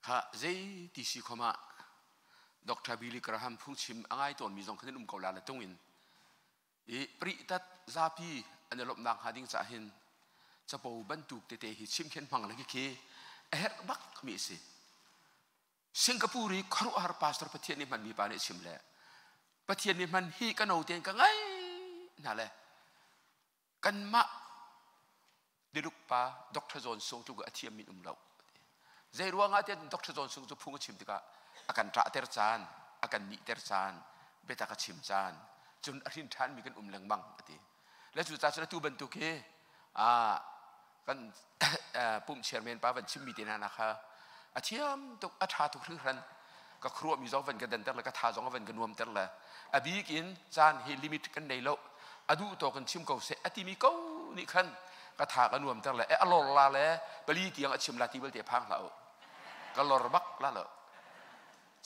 Kha zei ti si khom ah Dr. Billy Graham phungchim a ngai tawnmi zong khan an um ko la le tung in i pritat zapi an i lawmhnak hnga ding cah hin capo bantuk tete hi chim khen hmang le khi a herh bak mi a si. Singapore i khuaruahhar pastor Pathian nih hmanmi pa nih chim le Pathian nih hman hi ka no tein ka ngai hna le kanmah Diruk pa Dr. John Sung tluk a thiam min um lo. Zei ruangah tiah Dr. John Sung cu phung a chim tikah a kan ṭahter caan, a kan nihter caan, biatak a chim caan, cun a hrin ṭhanmi kan um lengmang a ti. Le cu ca cun atu bantuk hi kan pumh chairman pa van chimmi te hna kha a thiam tuk, a ṭha tuk hringhran. Ka khuaruahmi zong van ka danter le ka tha zong van ka nuamter le a bik in caan hi limit kan nei lo a duh tawk in chim ko seh a timi ko nih khan ka tha ka nuamter le a lor la le pali tiang a chim la ti belte phang hlah u ka lor bak la lo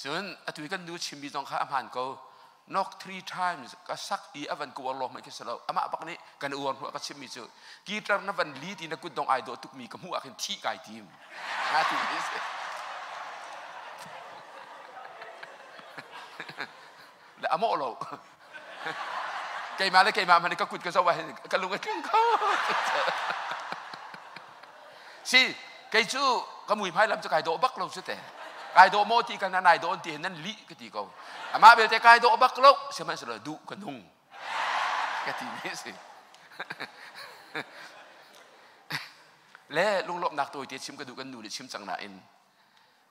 cun atu kan nu chimmi zong kha a hmaan ko knock three times ka sak i a van ka uar lo hmanh khi si lo amah bak nih kan uar hnu ka chimmi cu guitar na van li ti na kut dong ai dawh tukmi ka hmuh ah khin thih kai tim nga ti mi si le a mawh lo keimah le keimah hmanh ka kut ka zoh ah hin ka lung a tling kho si kei cu ka mui hmai lam cu kai dawh bak lo cu te kai dawh maw ti kan nai dawh ti nan lih ka ti ko amah belte kai dawh bak lo sihmanhsehlaw duh ka nung ka ti mi si le lunglawmhnak tawite chim ka duh kan nu nih chim cang nain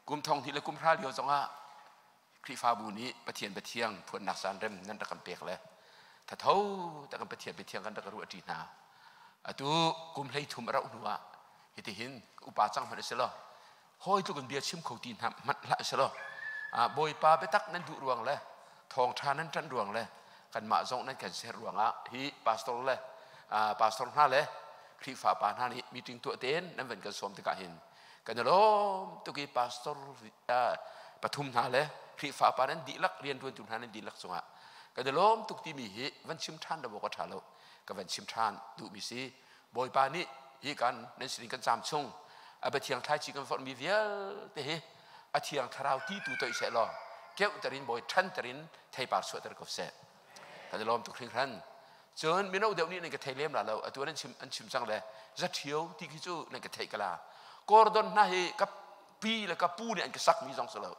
kum thong hnih le kum hra lio zongah Khrihfabu nih Pathian biathiang phuannak caan rem nan rak kan pek le thatho tak in Pathian biathiang kan rak ruah ṭi hna. Atu kum 13 a rauh hnu ah hitihin upa cang hmanh a si lo. Hawi tluk in bia chim kho ti hna hmanh hlah a si lo. Bawipa biatak nan duh ruang le thawngṭha nan ṭanh ruang le kanmah zong nan kan ser ruangah hi pastor le pastor hna le Khrihfa pa hna nih meeting tuah tein nan van kan sawm tikah hin kan i lawm tuk i pastor pathum hna le Khrihfa pa nan dihlak rianṭuantu hna nan dihlak cungah kan i lawm tuk timi hi van chim ṭhan lo awk a ṭha lo ka van chim ṭhan duhmi si Bawipa nih hi kan nan sinin kan caam chung a biathiang thlaici kan forhmi vialte hi a thiang thlarau ti tu toih seh law keuhter in bawi ṭhanter in theipar chuahter ko seh kan i lawm tuk hringhran cun mino deuh nih nan ka thei lem la lo atu an chim an chim cang le zaṭhio ti khi cu nan ka theih kala kordon hna hi ka pi le ka pu nih an ka sak mi zong si lo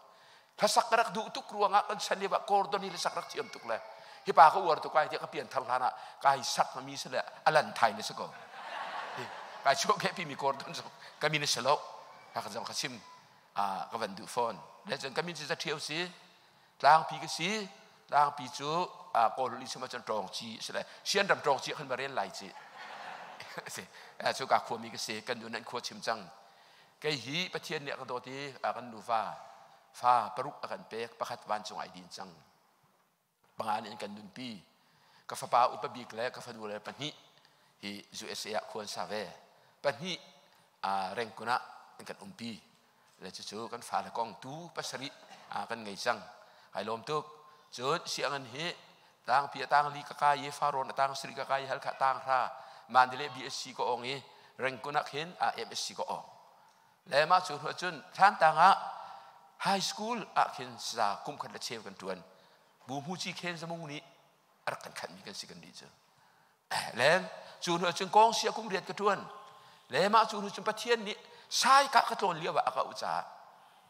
hlasak ka rak duh tuk ruangah kan chan lio ah kordon hi hlasak rak thiam tuk le hi pa ka uar tuk ai tiah ka pian thar hlan ah kai sak mi si le alan thai ne si ko kai chuah ke pi mi kordon zong ka min si lo ka zong ka chim ka van duh fawn le cun ka min cu zaṭhio si Tlangpi ka si. Tlangpi cu Kawl holh in chim ahcun ṭawngci a si le Sianram ṭawngci ah khan va rel lai ci. Si. Cu ka khuami ka si. Kan nu nan khua chim cang. Kei hi Pathian nih a ka dawt i kan nuva fa paruk a kan pek. Pakhat vancung ai din cang. Panga nih an kan nunpi. Ka fapa upa bik le ka fanu le pahnih hi USA ah khua an sa ve. Pahnih Rengkun ah an kan umpi. Le cucu kan fale kong tu pasarih kan ngei cang. Kai lawm tuk. Cun sianginn hi tangpi a tang li ka kai i Farrawn a tang sari ka kai i Halkha tang hra Mandalay BSc ka ong i Rengkun ah khin MSc ka ong. Le mah cu hnu cun Thlantlang ah high school ah khin sa kum khat le cheu kan tuan. Bu Hmu Ci Khen Zamung nih a rak kan khanhmi kan si kan nih cu. Le cu hnu cun kong sia kum riat ka tuan. Le mah cu hnu cun Pathian nih sai ka ka tlawn lio ah a ka u caah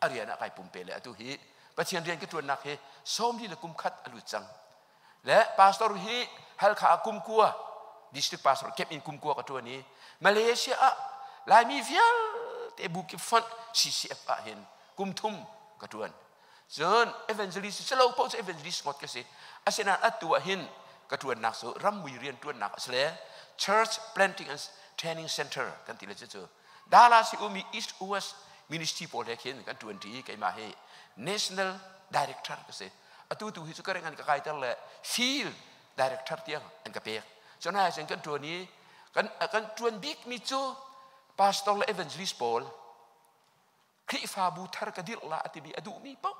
a rian ah kai pumpe le atu hi Pathian rian ka tuannak hi sawmli le kum khat a lut cang. Le pastor hi Halkha ah kum kua district pastor camp in kum kua ka tuan i Malaysia ah Laimi vialte bu kip fonh CCF ah hin kum thum ka tuan. Cun evangelist si lo paoh cu evangelist ngot ka si. Asinain atu ah hin ka ṭuannak cu rammui rian ṭuannak a si le Church Planting and Training Center kan ti le cu Dallas i umi East West Ministry pawl he khin kan ṭuanṭi keimah hi National Director ka si. Atu tu hi cu ka reng an ka kaiter le Field Director tiang an ka pek. Cun hai cun kan ṭuan i kan kan ṭuan bikmi cu pastor le evangelist pawl Khrihfabu thar ka dirh la a timi a duhmi paoh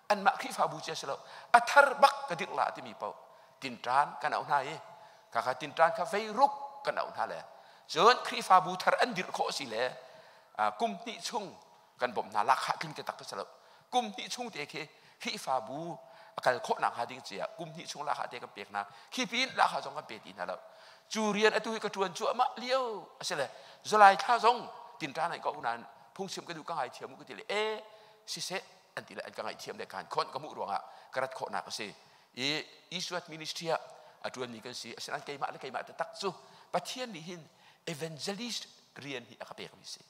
anmah Khrihfabu cia si lo a thar bak ka dirh la a timi paoh tinṭan kan auh hna i khakha tinṭan kha vei ruk kan auh hna le cun Khrihfabu thar an dirh khawh si le kum hnih chung Kan bawmh hna lahkhah tling te tak ka si lo. Kum hnih chung te khi Khrihfabu a kal khawhnak hnga ding cia kum hnih chung lahkhah te kan pek hna. Khi pin lahkhah zong kan pe ti hna lo. Cu rian atu hi ka ṭuan cuahmah lio a si le July thla zong tinṭan ai ko nain phungchim ka duh ka ngaithiam u ka ti le e siseh an ti le an ka ngaihthiam le kaan khon ka hmuh ruangah ka rat khawhnak a si. I Israel ministry ah a ṭuanmi kan si. Asinain keimah le keimah taktak cu Pathian nih hin evangelist rian hi a ka pekmi si.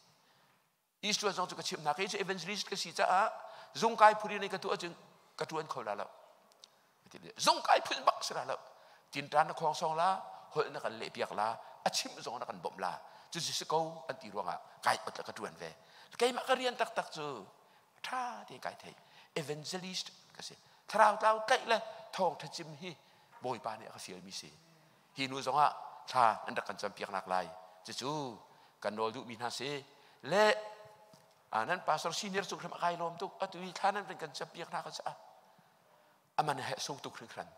Israel zong cu ka chimh hna kei cu evangelist ka si caah zungkai phun in ka tuah cun ka ṭuan kho la lo. Zungkai phun bak si la lo. Tinṭan na khawng song la, holh na kan lehpiak la, a chimh zong na kan bawmh la. Cucu si ko an ti ruangah kai ot le ka ṭuan ve. Keimah ka rian taktak cu ṭha tein kai thei. Evangelist ka si. Thlarau tlau tlaih le thawngṭha chim hi Bawipa nih a ka fialmi si. Hi nu zongah thla an rak kan campiaknak lai. Cucu kan nawl duhmi hna si. Le nan pastor senior cung hrim a kai lawm tuk. Atu hi thla nan van kan campiak hna ka caah aman he sung tuk hringhran.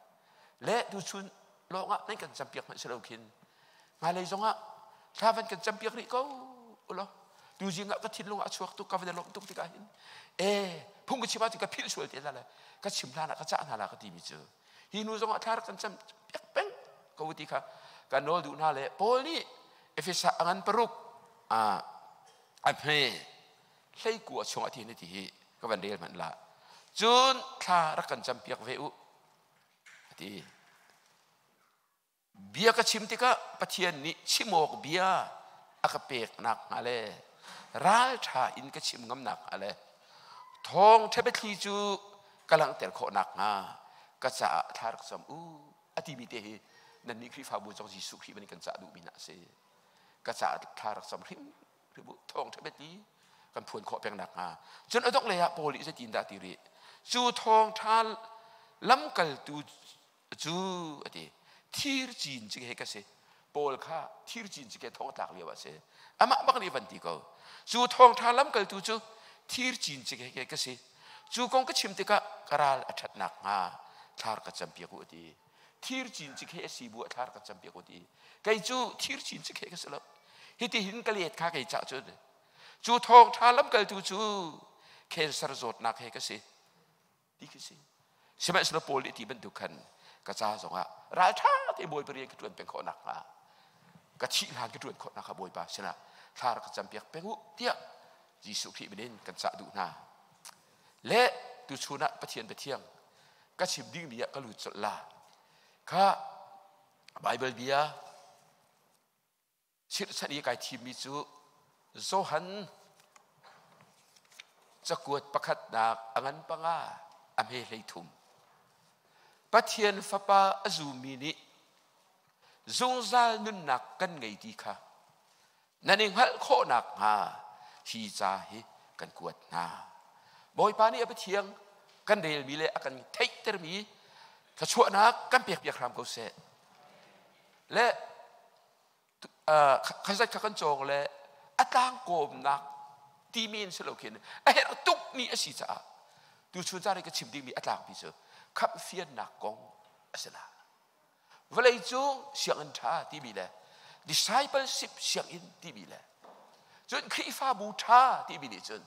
Le tuchun lawngah nan kan campiak hmanh si lo khin hmailei zongah thla van kan campiak rih ko ulaw tuzing ah ka thinlung ah a chuak tuk ka van i lawmh tuk tikah hin e phung ka chim ahcun ka philh sual te la le ka chim hlan ah ka cah hna la ka timi cu hi nu zongah thla rak kan cam piak peng ko ti kha ka nawl duh hna le Paul nih Efesa a ngan paruk a a hme hleikua chungah ti ni ti hi ka van rel hmanh la cun thla rak kan cam piak ve u ati Bia ka chim tikah Pathian nih chim awk bia a ka peknak hnga le ralṭha in ka chim ngamnak hnga le thawngṭha biathli cu ka langhter khawh nakhnga ka caah thla rak cam u a timi te hi nannih Khrihfabu zong Jesuh Khrih ban kan cah duhmi hna a si. Ka caah thla rak cam hrim hrim u thawngṭha biathli kan phuan khawh peng nakhnga. Cun a dongh lei ah Paul nih zeitin dah ti rih? Cu thawngṭha lamkaltu cu a ti thir cin ci he ka si Paul kha thir cin ci ke thong a tlak lio ah si amah bak nih van ti ko cu thawngtha lamkaltu cu thir cin ci he ka si cu kong ka chim tikah ka ral a ṭhat nakhnga thlar ka campiak u a ti thir cin ci he a si bu a thlar ka campiak u ti kei cu thir cin ci he ka si lo hiti hin ka let kha kei cah cun cu thawngtha lamkaltu cu cancer zawtnak he ka si ti khi si sihmanhsehlaw Paul nih ti bantuk khan ka ca zongah ralṭha te Bawipa rian ka ṭuan peng khawh nakhnga ka thih hlan ka ṭuan khawh nakhnga Bawipa sinah thla rak ka campiak peng u tiah Jesuh Khrih min in kan cah duh hna le tuchun ah Pathian biathiang ka chim dingmi ah ka lut colh la kha Bible bia Chirhchan i kai thimmi cu Johan cakuat pakhatnak a ngan panga a hme hlei thum. Pathian Fapa a zummi nih zungzal nunnak kan ngei ti kha nan i hngalh khawh nakhnga hi ca hi kan kuat hna. Bawipa nih a Pathian kan relmi le a kan theihtermi thluachuahnak kan pekpiak hram ko seh. Le khazat kha kan cawng le a tlangkawmnak timi in si lo khin a herh tukmi a si caah tuchun caan i ka chim dingmi a tlangpi cu khamhfiannak kong a si la vawlei cu sianginn ṭha timi le discipleship sianginn timi le cun Khrihfabu ṭha timi nih cun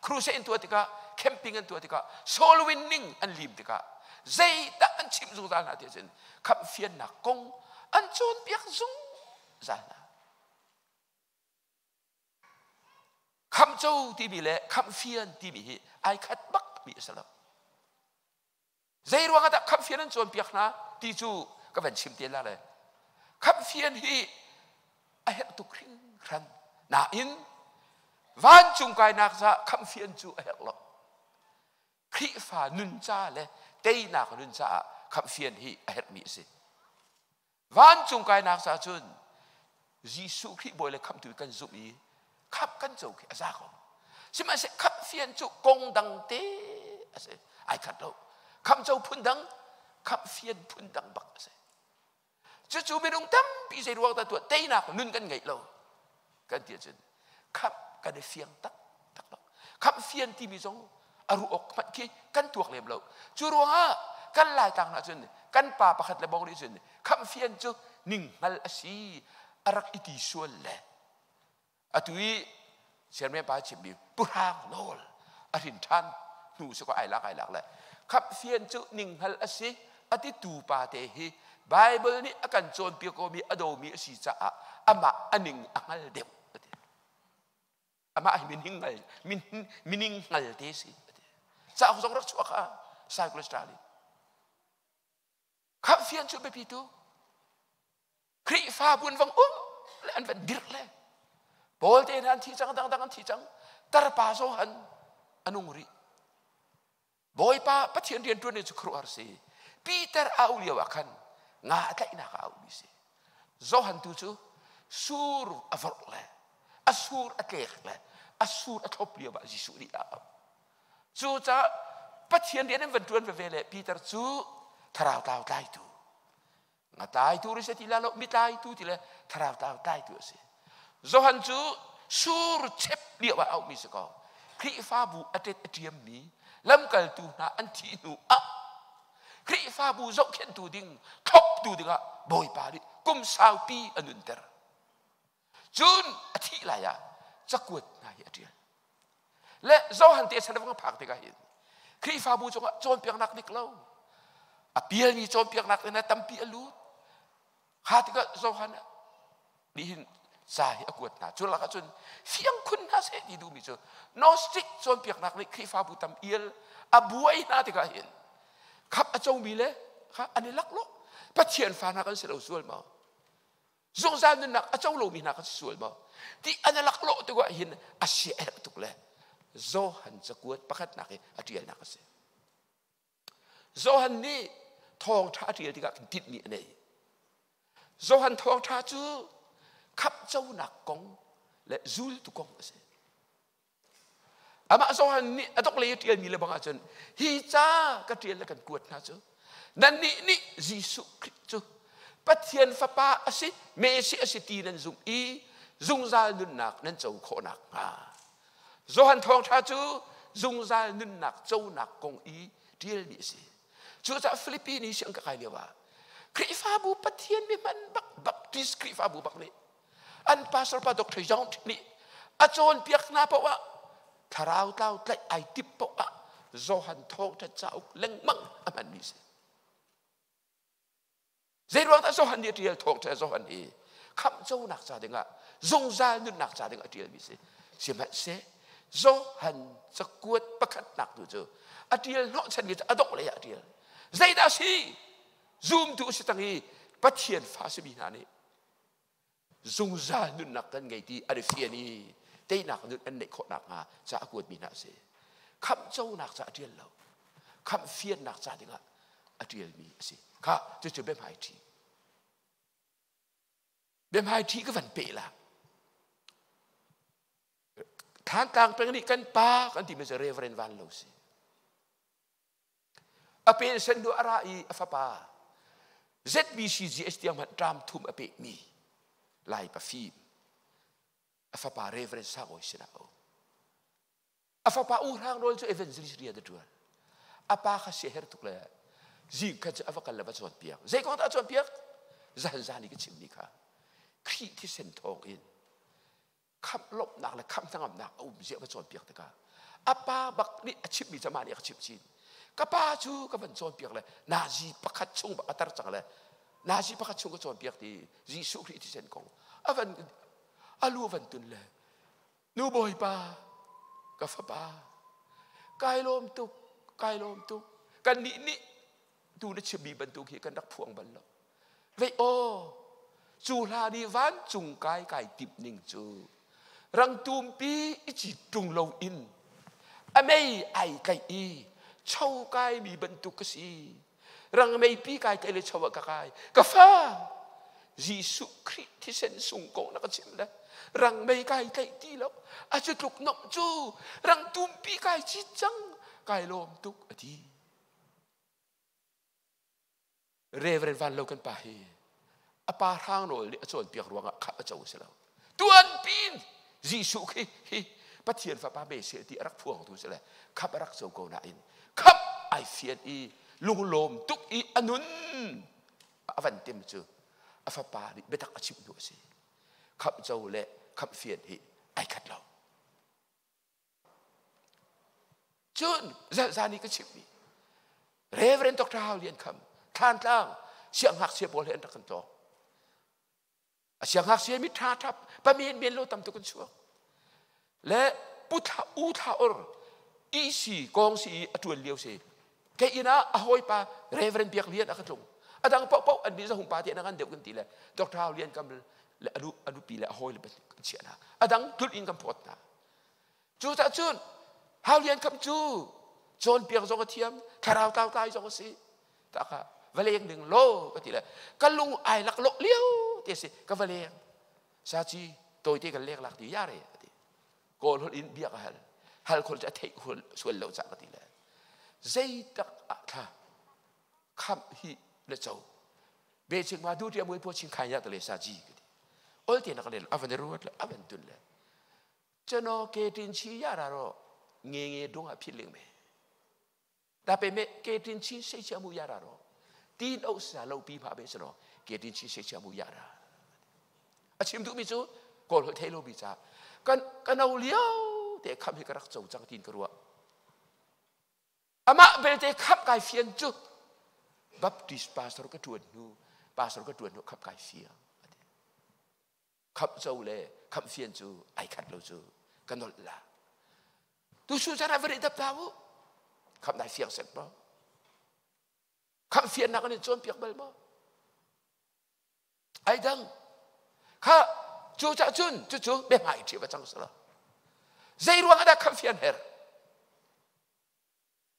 crusade an tuah tikah camping an tuah tikah soul winning an lim tikah zeidah an chim zungzal hna ti ahcun khamhfiannak kong an cawnpiak zungzal hna khamco timi le khamhfian timi hi ai khat bak mi a si lo Zei ruang ah dah khamhfian an cawnpiak hna ti cu ka van chim te la le. Khamhfian hi a herh tuk hringhran. Nain vancung kainak caah khamhfian cu a herh lo. Khrihfa nun ca le teinak nun caah khamhfian hi a herhmi a si. Vancung kainak caah cun Jesuh Khrih Bawi le Khamhtu kan zumh i khamh kan co khi a za ko. Sihmanhsehlaw khamh fian cu kong dang te a si. Ai khat lo. Khamh co phun dang, khamh fian phun dang bak a si. Cucu minung tampi zei ruang dah tuah teinak nun kan ngeih lo kan ti ahcun khamh kan i fiang taktak lo. Khamh fian timi zong a ruh awk hmanh khi kan tuak lem lo. Cu ruangah kan Laitlang ah cun kan pa pakhat le bong nih cun khamh fian cu ninghngal a si a rak i ti sual le atu i Chairman pa chimmi Pu Hrang Nawl a hrin ṭhan hnu si ko ai lak ai lak le khap fian cu ninghngal a si a ti tu pa te hi Bible nih a kan cawnpiak komi a domi a si caah amah a ning a hngal deuh a ti. Amah hi mining hngal mining hngal te si a ti. Cauk zong rak chuak ah cyclist in. Khap fian cu biapi tu. Khrihfabu an vang um le an van dirh le Paul te hna an thi cang dangdang an thi cang tarpa Johan a nung rih Bawipa Pathian rian ṭuan cu khuaruahhar si Peter a au lio ah khan nga a tlaihnak a aumi si Johan tu cu sur a vorh le a sur a tlek le a sur a thlop lio ah Jesuh nih a au Cucaah Pathian rian an van ṭuan veve le Peter cu thlarau tlau tlaitu nga tlaitu ri se ti la lo mi tlaitu ti le thlarau tlau tlaitu a si. Johan cu sur chep lio ah aumi si ko. Khrihfabu a ṭet a ṭiammi lamkaltu hna an thih hnu ah Khrihfabu zohkhenhtu ding thloptu dingah Bawipa nih kum saupi a nunter. Cun a thih lai ah cakuat hna hi a ṭial. Le Johan te chan a phak tikah hin Khrihfabu cungah cawnpiaknak dik lo a pialmi cawnpiaknak in tampi a lut. Kha tikah Johan nih hin ca hi a kuat hna. Cu lakah cun fiang khun hna seh ti duhmi cu Gnostic cawnpiaknak nih Khrihfabu tam ial a buai hna tikah hin khap a comi le kha an i laklawh. Pathian fa hna kan si lo sual maw? Zungzal nunnak a co lomi hna kan si sual maw? Ti an i laklawh tikah hin a sia a herh tuk le Johan cakuat pakhatnak i a ṭialnak a si. Johan nih thawngṭha a ṭial tikah tinhmi a nei. Johan thawngṭha cu khamhconak kong le zultu kong a si. Amah Johan nih a doklei a ṭialmi le bang ahcun hi ca ka ṭial le kan kuat hna cu nannih nih Jesuh Khrih cu Pathian Fapa a si, Messiah a si ti nan zumh i zungzal nunnak nan co khawh nakhnga. Johan thawngṭha cu zungzal nunnak conak kong i ṭialmi a si. Cucaah Filipi ni siang ka kai lio ah Khrihfabu Pathian mi hman bak Baptist Khrihfabu bak nih an pastor pa Dr. Young nih a cawnpiak hna paoh ah thlarau tlau tlaih ai tip paoh ah Johan thawngṭha cauk lengmang a hmanmi si. Zei ruang dah Johan nih a ṭial thawngṭha Johan hi khamhconak ca dingah zungzal nunnak ca dingah a ṭialmi si. Sihmanhseh Johan cakuat pakhatnak tu cu a ṭial hnawhchanmi cu a dongh lei ah a ṭial. Zeidah a si? Zumtu a si tang i Pathian fa simi hna nih zungzal nunnak kan ngei ti an i fian i teinak nun an neih khawh nakhnga ca a kuatmi hna a si. Khamhconak ca a ṭial lo. Khamh fiannak ca dingah a ṭialmi a si. Kha cucu biahmaiṭhi. Biahmaiṭhi ka van peh la. Thantlang peng nih kan pa kan timi cu Reverend Van Lo si. A pension hnu a ra i a fapa ZBCGS tiang hmanh ṭam thum a pehmi Lai pafim a fapa Reverend Sangawi sinah a um. A fapa U Hrang Nawl cu evangelist rian a ṭuan. A pa kha siaherh tuk le zing khat cu a va kal le va cawnpiak. Zei kong dah a cawnpiak? Zan zan i ka chimmi kha Khrih thisen thawng in khamh lawmhnak le khamh hnangamnak a um zia va cawnpiak tikah a pa bak nih a chimhmi cu amah nih a ka chimh chin. Ka pa cu ka van cawnpiak le nazi pakhat chung bak a tar cang le nazi pakhat chung ka cawnpiak ti Jesuh Khrih thisen kong a van a lu a van tun le Nu bawipa ka fapa kai lawm tuk kai lawm tuk kannih nih tu na chimmi bantuk hi kan rak phuang bal lo vei aw cu hla nih vancung kai kai timh ning cu rangtumpi i cit ṭung lo in a mei ai tlaih i cho kai mi bantuk ka si rang meipi kai tlaih le cho ah ka kai ka fa Jesuh Khrih thisen sung kong na ka chim le rang mei kai tlaih ti lo a cu tluk nomh cu rang tumpi kai cit cang kai lawm tuk a ti Reverend Van Lo kan pa hi a pa hrang nawl nih a cawnpiak ruangah kha a co si lo tuan pin Jesuh khi hi Pathian fapa Messiah ti a rak phuangtu si le khap a rak co ko nain khap ai fian i lunglawm tuk i a nun a van tim cu a fapa nih biatak a chimh hnu a si. Khamh co le khamh fian hi ai khat lo. Cun zan i ka chimmi Reverend Dr. Hau Lian Kham Thlantlang siangngakchia pawl he an rak kan tlawng. A siangngakchia mi ṭha ṭhap pamen men lo tam tuk an chuak. Le pu thla u thla or EC kong si i a ṭuan lio si. Kei inn ah a hawipa Reverend Biak Lian a ka tlung. A dang paohpaoh an nih zahung pa ti an deuh kan ti le Dr. Hau Lian Kam le a nu a nupi le a hawi le kan chiah hna. A dang tlun in kan phawt hna. Cucaah cun Hau Lian Kham cu cawnpiak zong a thiam, thlarau tlautlai zong a si. Tak ah va leng ding lo ka ti le ka lung ai lak lok lio ti si ka va leng. Saci tawite kan lek lak ti ya re ti. Kawl holh in bia ka hal. Hal khol cu a theih sual lo ca ka ti le. Zei tak ah thla khamh hi na co. Be ching ma du tia mui po ching khai ya ta le saci ka ti. Ol te na ka le avan ruat le avan tun le ကျွန်တော်ကေတင်ချီရတာတော့ငယ်ငယ်တုန်းကဖြစ်လိမ့်မယ်ဒါပေမဲ့ကေတင်ချီစိတ်ချမှုရတာတော့တင်းဥစ္စာလုပ်ပြီးပါပဲကျွန်တော်ကေတင်ချီစိတ်ချမှုရတာအချင်းသူမိစုကိုလိုထဲလို့ပြီးကြကန်ကနောလျောတဲ့ခမ်ဟိကရက်ကြောจังတင်ကရောအမဘယ်တဲ့ခပ်ကိုင်ဖျန်ကျ Baptist pastor ကတွန်နူ pastor ကတွန်နူခပ်ကိုင်ဖျန် Khamh co le khamh fian cu ai khat lo cu ka nolh la tu su chan ah va dap ta u khamh nai fiang set maw khamh fiannak an in cawnpiak bal maw ai dang kha cu cah cun cucu biahmai ṭhi va cang sala zei ruang ah dah khamh fian her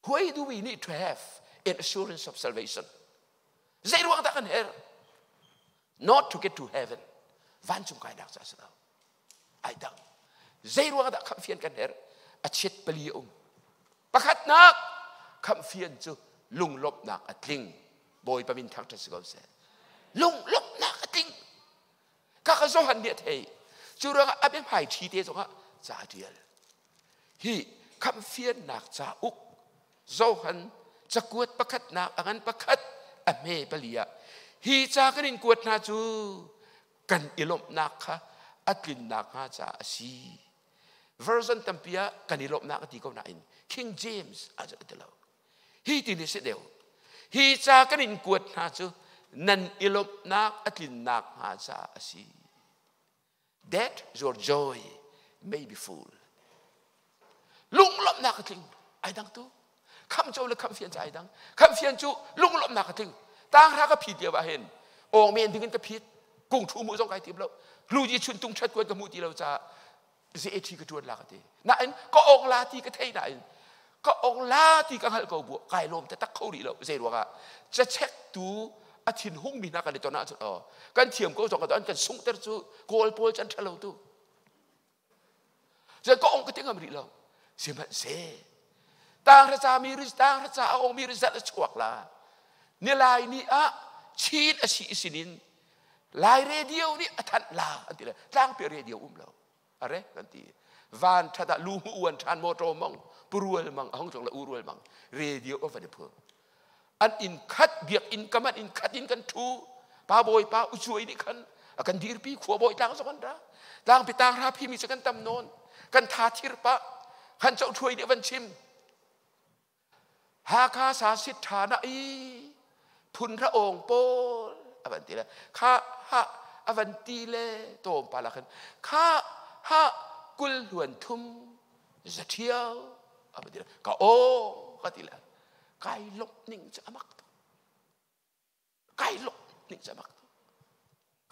Why do we need to have an assurance of salvation? Zei ruang dah kan herh? Not to get to heaven. Vancung kainak ca si lo. Ai dang. Zei ruang dah khamhfian kan herh? A chiat pali a um. Pakhatnak, khamhfian cu lunglawmhnak a tling. Bawipa min thangṭhat si ko seh. Lunglawmhnak a tling. Kaka Johan nih a thei. Cu ruangah a biahmai ṭhi te zongah ca a ṭial. Hi khamhfiannak cauk Johan cakuat pakhatnak a ngan pakhat a hme pali ah hi ca kan in kuat hna cu kan i lawmhnak kha a tlinnak hnga caah a si. Version tampi ah kan i lawmhnak a ti ko nain King James ah cun a ti lo. Hi ti nih si deuh. Hi ca kan in kuat hna cu nan i lawmhnak a tlinnak hnga caah a si. That your joy may be full. Lunglawmhnak a tling. Ai dang tu. Kham co le kham fian cu ai dang. Kham fian cu lunglawmhnak a tling. Tang hra ka phit lio ah hin awng men ding in ka phit. Kung thu mu zong kai tim lo. Lu ji chun tung chat kuan ka mu ti lo caah ze thi ka tuan la ka ti. Nain ka ong la ti ka thei nain ka ong la ti ka hngalh ko bu kai lawm te tak kho rih lo zei ruangah cachek tu a thin hung mi hna kan i ton ahcun aw kan thiam ko zong an kan sunghter cu kawl pawl can ṭhalo tu cun ka ong ka ti ngam rih lo sihmanhseh tang hra ca mi tang hra ca a ong mi result a chuak la nilai ni ah chin a si sinin lai radio nih a thanh la an ti le tlangpi radio um lo are kan ti van that ah lu mu uan than motor mang purual mang ahong chong la urual mang radio of an phur an in khat biak in kaman in khat in kan thu pa bawi pa uchuai nih khan a kan dirpi khua bawi tlang zong an ra tlang pi tang ra phi mi cu kan tam nawn kan tha thir pa khan chau thuai nih van chim Hakha sa sit ṭha na i phun ra ong pawl a van ti le kha ha a van ti le tawm pa la khan kha ha kul hluan thum zathiau a van ti le ka ong ka ti le kai lok ning cu amak tuk kai lok ning cu amak tuk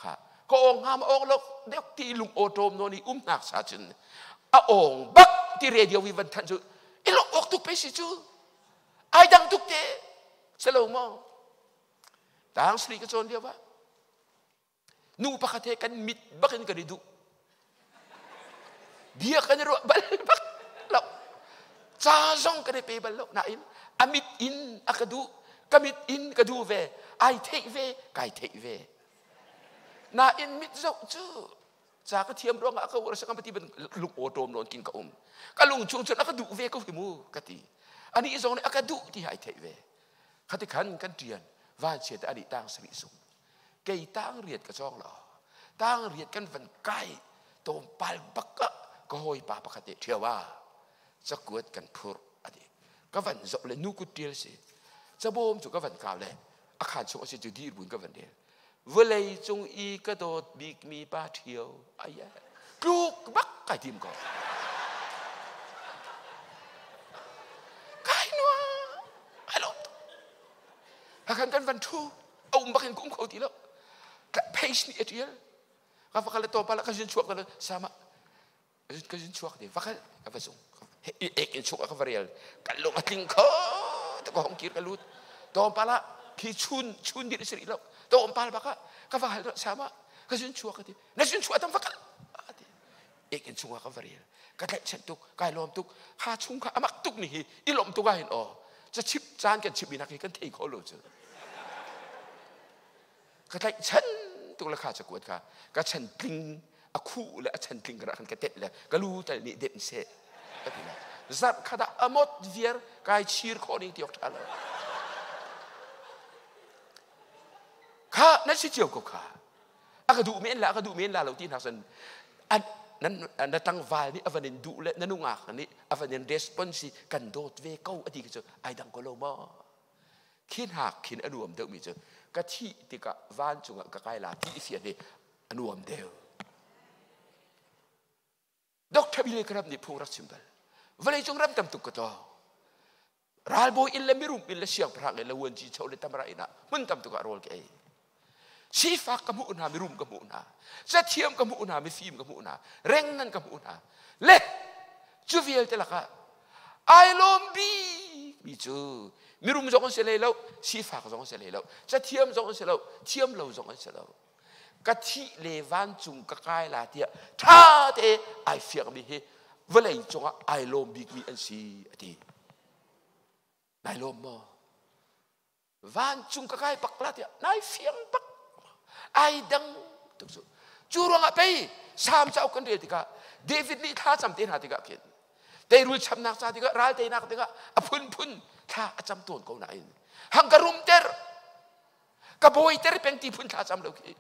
kha ka ong ngam ong lo dek ti lung awṭawm nawn i um hnak sa cun a ong bak ti radio vi van than cu i lok awk tuk pe si cu ai dang tuk te selo maw tang sri ka cawn lio ah nu pakhat he kan mit bak in kan i duh bia kan i ruah bal bak lo ca zong kan i pe bal lo nain a mit in a ka duh ka mit in ka duh ve ai theih ve kai theih ve nain mit zoh cu ca ka thiam ruangah ka uar sakam ti ban lung awṭawm nawn kin ka um ka lung chung cun a ka duh ve ko hi mu ka ti ani zong nih a ka duh ti ai theih ve khati khan kan ṭian van chiat ani tang sarih sung kei tang riat ka cawng lo tang riat kan van kai tawmpal bak ah ka hawipa pakhat nih ṭhio ah cakuat kan phurh a ti. Ka van zoh le nu kut ṭial si. Cabawm cu ka van kau le a khaan chung a si cu dir buin ka van rel. Vawlei cung i ka dawt bikmi pa ṭhio ai tluk bak kai tim ko. Kai nua ai lawm tuk. Hakhan kan van ṭhu a um bak in ka um kho ti lo. Page nih a ṭial. Ka va kal le tawpa la ka zin chuak ka sama ka zin chuak ti va kal ka va zung ek in chuk ka va rel kan lung a tling kho ta ka hong kir ka lut tawmpal ah khi chun chun dir si lo tawmpal bak ah ka va hal sama ka zin chuak ka ti na zin chuak tam va kal ti ek in chungah ka va rel ka tlaihchan tuk kai lawm tuk kha chung kha amak tuk ni hi i lawm tuk ah hin aw ca chip caan kan chip inak hi kan thei kho lo cu Ka tlaihchan tuk le kha cakuat kha ka chan tling a khuh le a chan tling ka rak kan ka tet le ka lu tal nih denh seh ka ti le zarh khat ah a mot viar kai chir khawh ning ti awk ṭha lo. Kha nan si cio ko kha. A ka duh men la a ka duh men la lo ti hna san an nan na tlangval nih a van in duh le na nungak nih a van in response kan dawt ve ko a ti khi cu ai dang ko lo maw? Khi hnak khin a nuam deuhmi cu ka thih tikah vancung ah ka kai la ti fian hi a nuam deuh. Dr. Billy Graham nih phung rak chim bal. Vawleicung ram tam tuk ka tlawng. Ralbawi inn le mirum inn le siangpahrang inn le vuanci cho le tamra inn ah hmun tam tuk ah rawl ka ei. Sifak ka hmuh hna, mirum ka hmuh hna, cathiam ka hmuh hna, mifim ka hmuh hna, rengnan ka hmuh hna. Le cu vialte lakah ai lawm bikmi cu mirum zong an si hlei lo, sifak zong an si hlei lo, cathiam zong an si lo, thiam lo zong an si lo. Ka thih le vancung ka kai la tiah ṭha te ai fiangmi hi vawlei cungah ai lawm bikmi an si a ti. Nai lawm maw? Vancung ka kai bak la tiah nai fiang bak ai dang tuk cu cu ruangah pei Salm cauk kan rel tikah David nih thla cam te hna tikah khin teirul chamnak ca tikah ral teinak tikah a phunphun thla a cam tawn ko nain hang ka rumter ka bawiter peng ti phun thla cam lo khi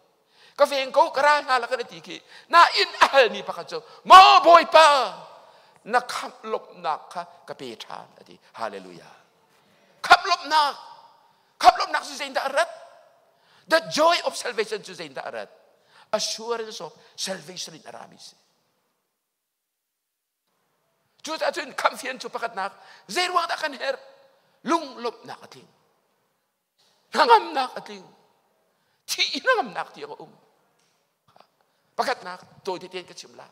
ka veng ko ka ral hna la kan ti khi nain a halmi pakhat cu maw bawipa na khamh lawmhnak kha ka pe ṭhan a ti hallelujah Khamh lawmhnak. Khamh lawmhnak cu zeidah a rat? The joy of salvation cu zeidah a rat? Assurance of salvation in a rami si. Cucaah cun khamhfian cu pakhatnak zei ruang dah kan herh? Lunglawmhnak a tling. Hnangamnak a tling. Thih hnangamnak tiang a um. Pakhatnak tawi tein ka chim la.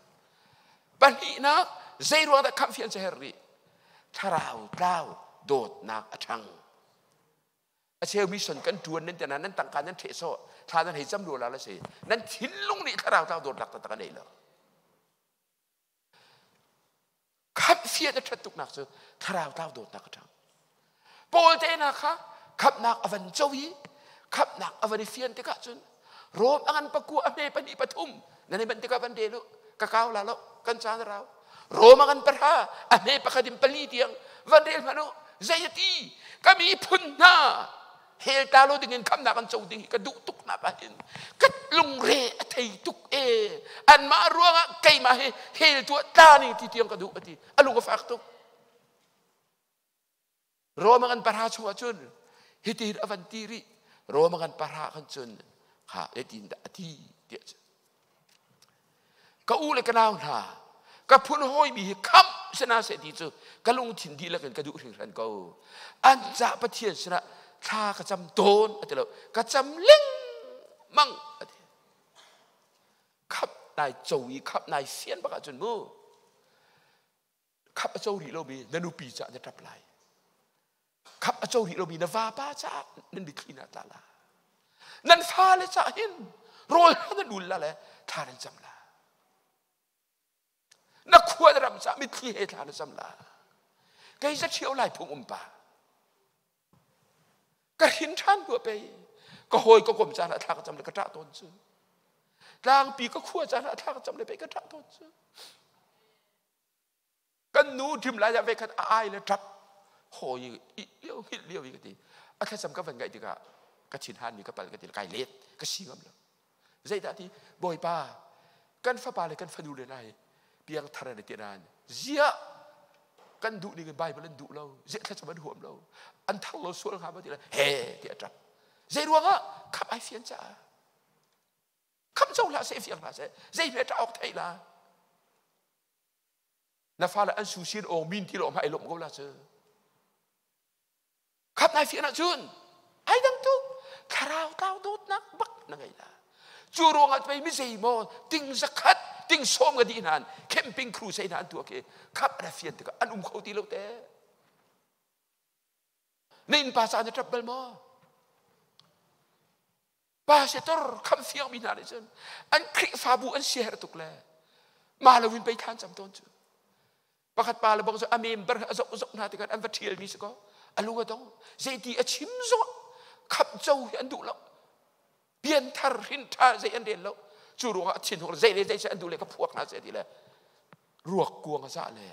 Pahnihnak zei ruang dah khamhfian cu herh rih? Thlarau tlau dawtnak a ṭhang. A cheu mission kan ṭuan nan tiah nan tangka nan ṭheh sawh thla nan hei cam lu la la si nan thinlung nih thlarau tlau dawtnak taktak a nei lo. Khamhfian a ṭhat tuknak cu thlarau tlau dawtnak a ṭhang. Paul te hna kha khamhnak a van co i khamhnak a van i fian tikah cun Rom a ngan pakua a hme pahnih pathum nan i manh tikah van rel u ka kau la lo kan caan a rau Rom a ngan pahra a hme pakhat in pali tiang van rel hmanh u zei a ti ka miphun hna hell ta lo ding in khamnak an co ding hi ka duh tuk nak ah hin ka lungre a thei tuk e anmah ruangah keimah hi hell tuah tla ning ti tiang ka duh a ti a lung a fak tuk Roma kan para chungah cun hitin a van ti rih Roma kan para kan cun kha etin dah a ti tiah cun Ka u le ka nau hna, ka phun hawimi hi khamh si hna seh ti cu ka lungthin dihlak in ka duh hringhran ko. An cah Pathian sinah thla ka cam tawn a ti lo, ka cam lengmang a ti. Khamh nai co i khamh nai sian bak ahcun mu Khamh a co rih lomi na nupi caah na ṭap lai. Khamh a co rih lomi na vapa caah nan mitthli na tla la. Nan fale caah hin rawl na dul la le thla nan cam la. Na khua na ram caah mitthli he thla na cam la. Kei za ṭhio lai phung um pa. Ka hrin ṭhan hnu pei ka hawi ka kom caan ah thla ka cam le ka ṭah tawn cu. Tlangpi ka khua caan ah thla ka cam le pei ka ṭah tawn cu. Kan nu ṭim lai ah vekhat a ai le ṭap hawi i lio hngilh lio i ka ti. A thlacam ka van ngaih tikah ka thin han mi ka pal ka ti kai let ka si ngam lo. Zeidah ti Bawipa kan fapa le kan fanu le nai piang thar an ti nain ziah Kan duh ning in Bible an duh lo. Ziah thlacam an huam lo. An thar lo sual hnga ma ti le he ti a ṭap. Zei ruangah khap ai fian caah. Kham co hlah seh fiang hlah seh. Zei hme ṭah awk theih la. Na fale an su sin awng min ti lo ma ai lawm ko la cu. Khap nai fian ahcun ai dang tuk thlarau tlau dawtnak bak na ngei la. Cu ruangah pei mi zei maw ting zakhat ting sawm ka dih hnan camping crusade hna an tuah khi khap na fian tikah an um kho ti lo te. Na innpa ca na ṭap bal maw? Pastor kham fiangmi hna nih cun an Khrihfabu an siaherh tuk le mah loin pei thlan cam tawn cu. Pakhat pa le bang cu a member a zoh zoh hna tikah an va ṭhialmi si kaw a lung a dong. Zeiti a chim zong khap co hi an duh lo. Pianthar hrin ṭha zei an rel lo. Cu ruangah a thinhung zei le zei an duh le ka phuak hna seh ti le ruak kuang a cah le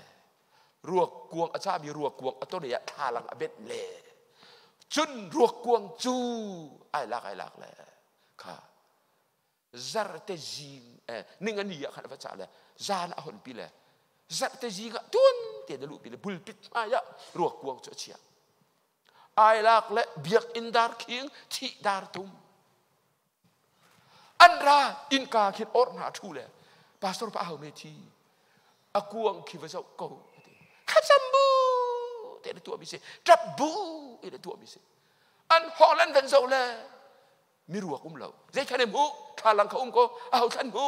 ruak kuang a cahmi ruak kuang a ton i ah thlalang a benh le cun ruak kuang cu ai lak ai lak le kha zarte zing eh, ning ani ah khan a va cah le zan a hon pi le zarte zing ah tun te na luh pi le bulpit hmai ah ruak kuang cu a chiah ai lak le biakinn dar khing thih dar tum An ra innka khin or hna ṭhu le pastor pa hau me thi a kuang khi va zoh ko ti. Thlacam bu te na tuah mi si ṭap bu i na tuah mi si. An hawng an van zoh le mi ruak um lo. Zei khan em hu thlalang kha um ko a ho thlan hu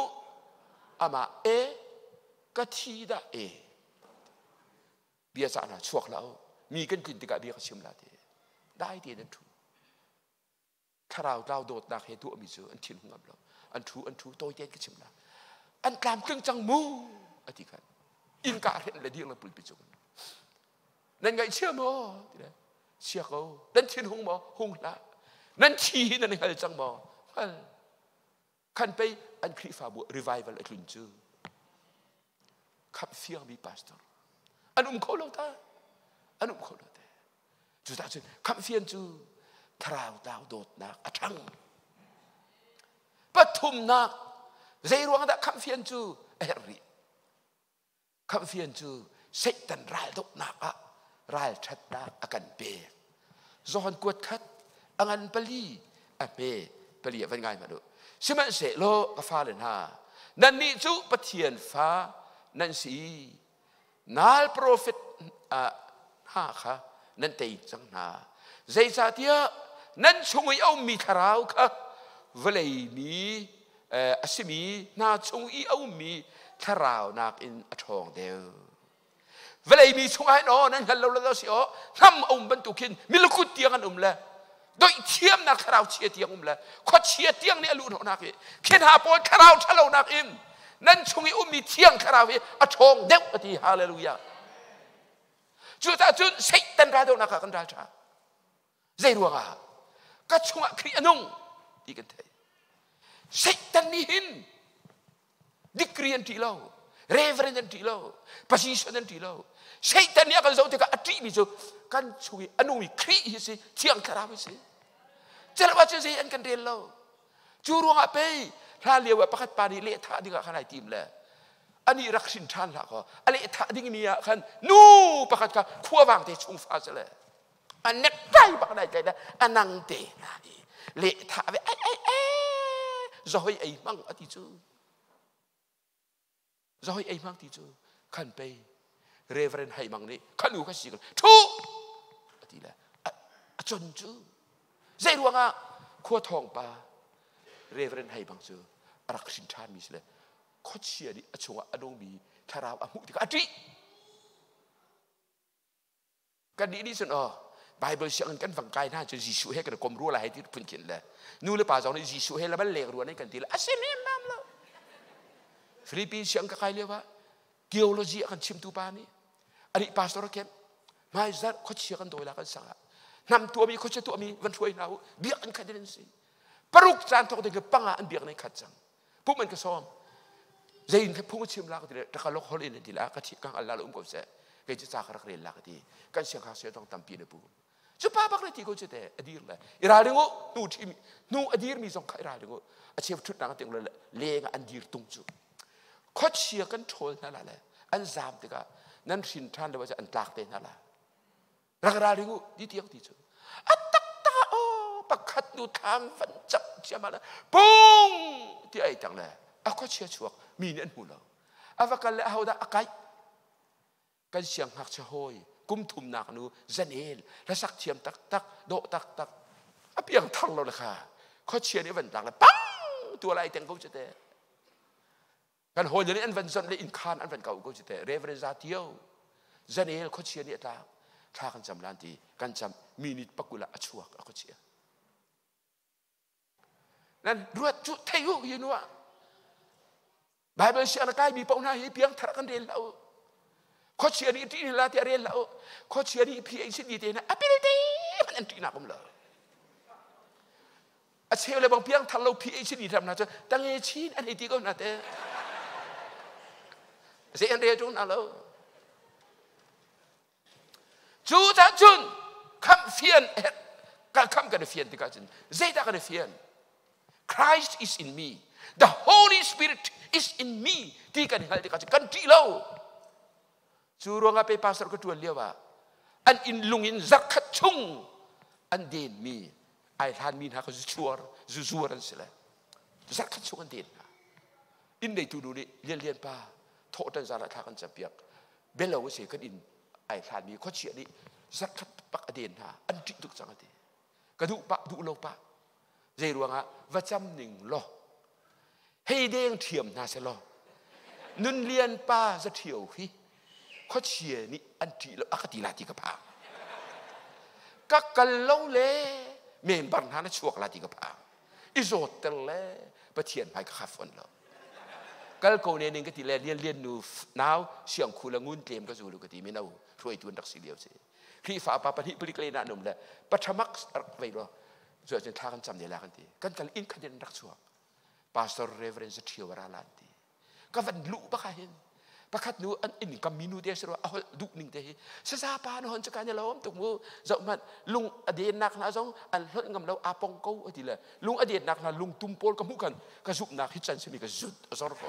amah e ka thi dah e bia cah hna chuak la mi kan tlin tikah bia ka chim la ti dai tein an ṭhu thlarau tlau dawtnak he tuahmi cu an thin hung ngam lo an thu an thu tawi tein ka chim la an tlamtling cang mu a ti khan innka hrenh le dir le pulpi cung nan ngaihchia maw ti le chia ko nan thin hung maw hung hlah nan thi hi nan hngal cang maw hngal khan pei an Khrihfabu revival a tlun cu khap fiangmi pastor an um kho lo ta an um kho lo te cucah cun khamhfian cu thlarau tlau dawtnak a ṭhang pathumnak zei ruang dah khamhfian cu a herh rih khamhfian cu Satan raldohnak ah ralṭhatnak a kan pek Johan kuat khat a ngan pali a hme pali a van ngai hmanh u sihmanhsehlaw ka fale hna nannih cu Pathian fa nan si Nal profet hna kha nan tei cang hna. Zeicahtiah nan chung i a ummi thlarau kha vawlei mi a simi hna chung i a ummi thlarau nakin a ṭhawng deuh. Vawlei mi chungah hin aw nan hngal lo lo si aw hnam a um bantuk hin milukut tiang an um le doih thiamnak thlarau chia tiang um le khuachia tiang nih a luh hnawhnak hi khi hna pawl thlarau ṭhalonak in nan chung i ummi thiang thlarau hi a ṭhawng deuh a ti hallelujah cucaah cun Satan raldohnak ah kan ral ṭha zei ruangah ka chungah Khrih a nung ti kan theih Satan nih hin degree an ṭih lo reverend an ṭih lo position an ṭih lo Satan nih a kan zoh tikah a ṭihmi cu kan chung i a nungmi Khrih hi si Thiang Thlarau hi si celh ah cun zei an kan rel lo cu ruangah pei hla lio ah pakhat pa nih lehthah dingah khan ai tim le ani rak hrin ṭhan hlah kaw a lehthah dingmi ah khan nu pakhat kha khuavang te chung fa si le a necktie bak nai tlai a nang te na i lehthah ve ai ai ai zahoi ei hmang ati cu zahoi ei hmang ti cu khan pei Reverend Hai Mang nih khan u kha si thu ati le a chon cu zei ruangah khua thawng pa Reverend Hai Mang cu a rak hrin ṭhan mi si le khuachia nih a chungah a nungmi thlarau a hmuh tikah a ṭih Kan nih nih cun aw Bible sianginn kan vang kai hna cu Jesuh he kan kom rua lai ti phun khin le nu le pa zong nih Jesuh he la bal leng rua nan kan ti le a si lemmam lo. Philippines siang ka kai lio ah theology a kan chimtu pa nih ani pastor a kemh hmai zarh khuachia kan dawi la kan sang ah hnam tuahmi khuachia tuahmi van hruai hna u biak an khat in an si paruk caan thawk ding panga an biak nei khat cang pum an ka sawm zein kha phung a chim la ka ti le takalok holh in ti la ka thi kang Allah um ko seh kei cu ca ka rak rel la ka ti kan siang kha sia tong tampi na pu cu pa bak le ti ko cu te a dir le i ralring u hnu ṭhimi hnu a dir mi zong kha i ralring u a cheu ṭhutnak ting le leng an dir tung cu khuachia kan ṭhawl hna la le an zam tikah Nan hrin ṭhan lo ahcun an tlak te hna la. Rak ralring u ti tiang ti cu. A taktak ah aw pakhat nu thlam van cak ciammam le pung ti ai tang le a khuachia chuak mi nih an hmu lo. A va kal le ahodah a kaih. Kan siangngakchia hawi kum thumnak nu zanel hlasak thiam taktak dawh taktak a piang thar lo le kha khuachia nih van tlak le pang tua lai teng ko cu te. Kan hawi nih an van zonh le inn khan an van kau ko cu teh. Reverend Za Tio, Zanel khuachia nih a tlak. Thla kan cam lan ti kan cam minute pakul ah a chuak a khuachia. Nan ruat cu thei u hi nu ah. Bible siang na kai mi paoh hna hi piang thar kan rel lo. Khuachia nih ṭih la ti a rel lo. Khuachia nih PhD te na apil te man an ṭih nak um lo. A cheu le bang piang thar lo PhD hram hna cu tange chin an hei ti ko hna te. Zei an rel ṭung hna lo. Cu cah cun khamh fian ka khamh kan i fian tikah cun zeidah kan i fian? Christ is in me. The Holy Spirit is in me ti kan hngalh tikah cun kan ṭih lo. Cu ruangah pe pastor ka ṭuan lio ah an inn lung in zarkhat chung an denmi ai hlanmi hna kha zuchuar zuzuar an si le zarkhat chung an den hna. Inn neitu nu nih Lianlian pa thawhṭan zan ah thla kan campiak. Belo a si kan inn ai hlanmi khuachia nih zarkhat pak a den hna an ṭih tuk cang a ti. Ka duh pah duh lo pah zei ruangah va cam ning law hei deng ṭhiam hna seh law nun lian pa za ṭhio hi khuachia nih an ṭih lo a ka ti la ti ka phang ka kal lo le member hna na chuak la ti ka phang i zawt ter le pathian hmai ka kha fawn lo kal ko ne ning ka ti le lian lian nu nau siang khu le ngun tlem ka zulu ka ti mino hruaitu an rak si lio si Khrihfa pa pahnih palik len ah an um le pathamak rak vei lo cu ahcun thla kan cam ne la kan ti kan kal inn khat in rak chuak pastor reverend Zathio ra lan ti ka van luh bak ah hin pakhat nu an inn kam mi nu te siro a holh duh ning te hi saza pa na hon chaka ne lom tuk mu zoh hmanh lung a den nak hna zong an hlolh ngam lo a pong ko ati le lung a den nak hna lung tum pawl ka hmuh kan ka zumhnak hi chan simi ka zut a zor ko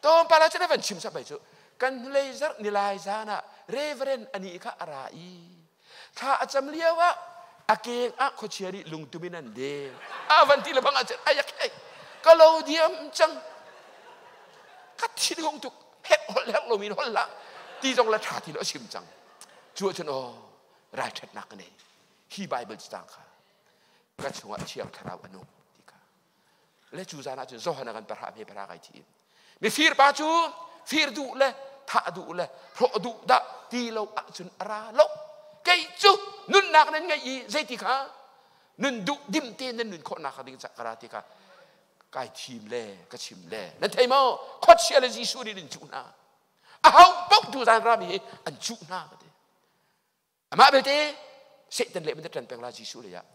Tlawmpal ah cun a van chim sak bai cu kan hnulei zarh nilai zan ah Reverend ani kha a ra i thla a cam lio ah a keng ah khuachia nih lungtum in an del a van ti le bang ah cun ayak hei ka lo diam cang ka thin hung tuk hek hol hek lomi in hol hlah ti zong la tha ti lo a chim cang cu ahcun aw ralṭhatnak ka nei hi Bible cang kha ka chungah thiang thlarau a nung ti kha Le cu zan ah cun Johan a kan parha hme parha kai thi. Mifir pa cu fir duh le thah duh le hrawh duh dah ti lo ahcun a ra lo. Kei cu nunnak nan ngeih i zeiti kha nun duh dim te nan nun khawhnak ding ca ka ra ti kha kai thim le ka chim le nan thei maw khuachia le Jesuh nih an cuh hna a ho paoh tu zan rami hi an cuh hna ka ti Amah belte Satan le min ṭan peng la Jesuh lei ah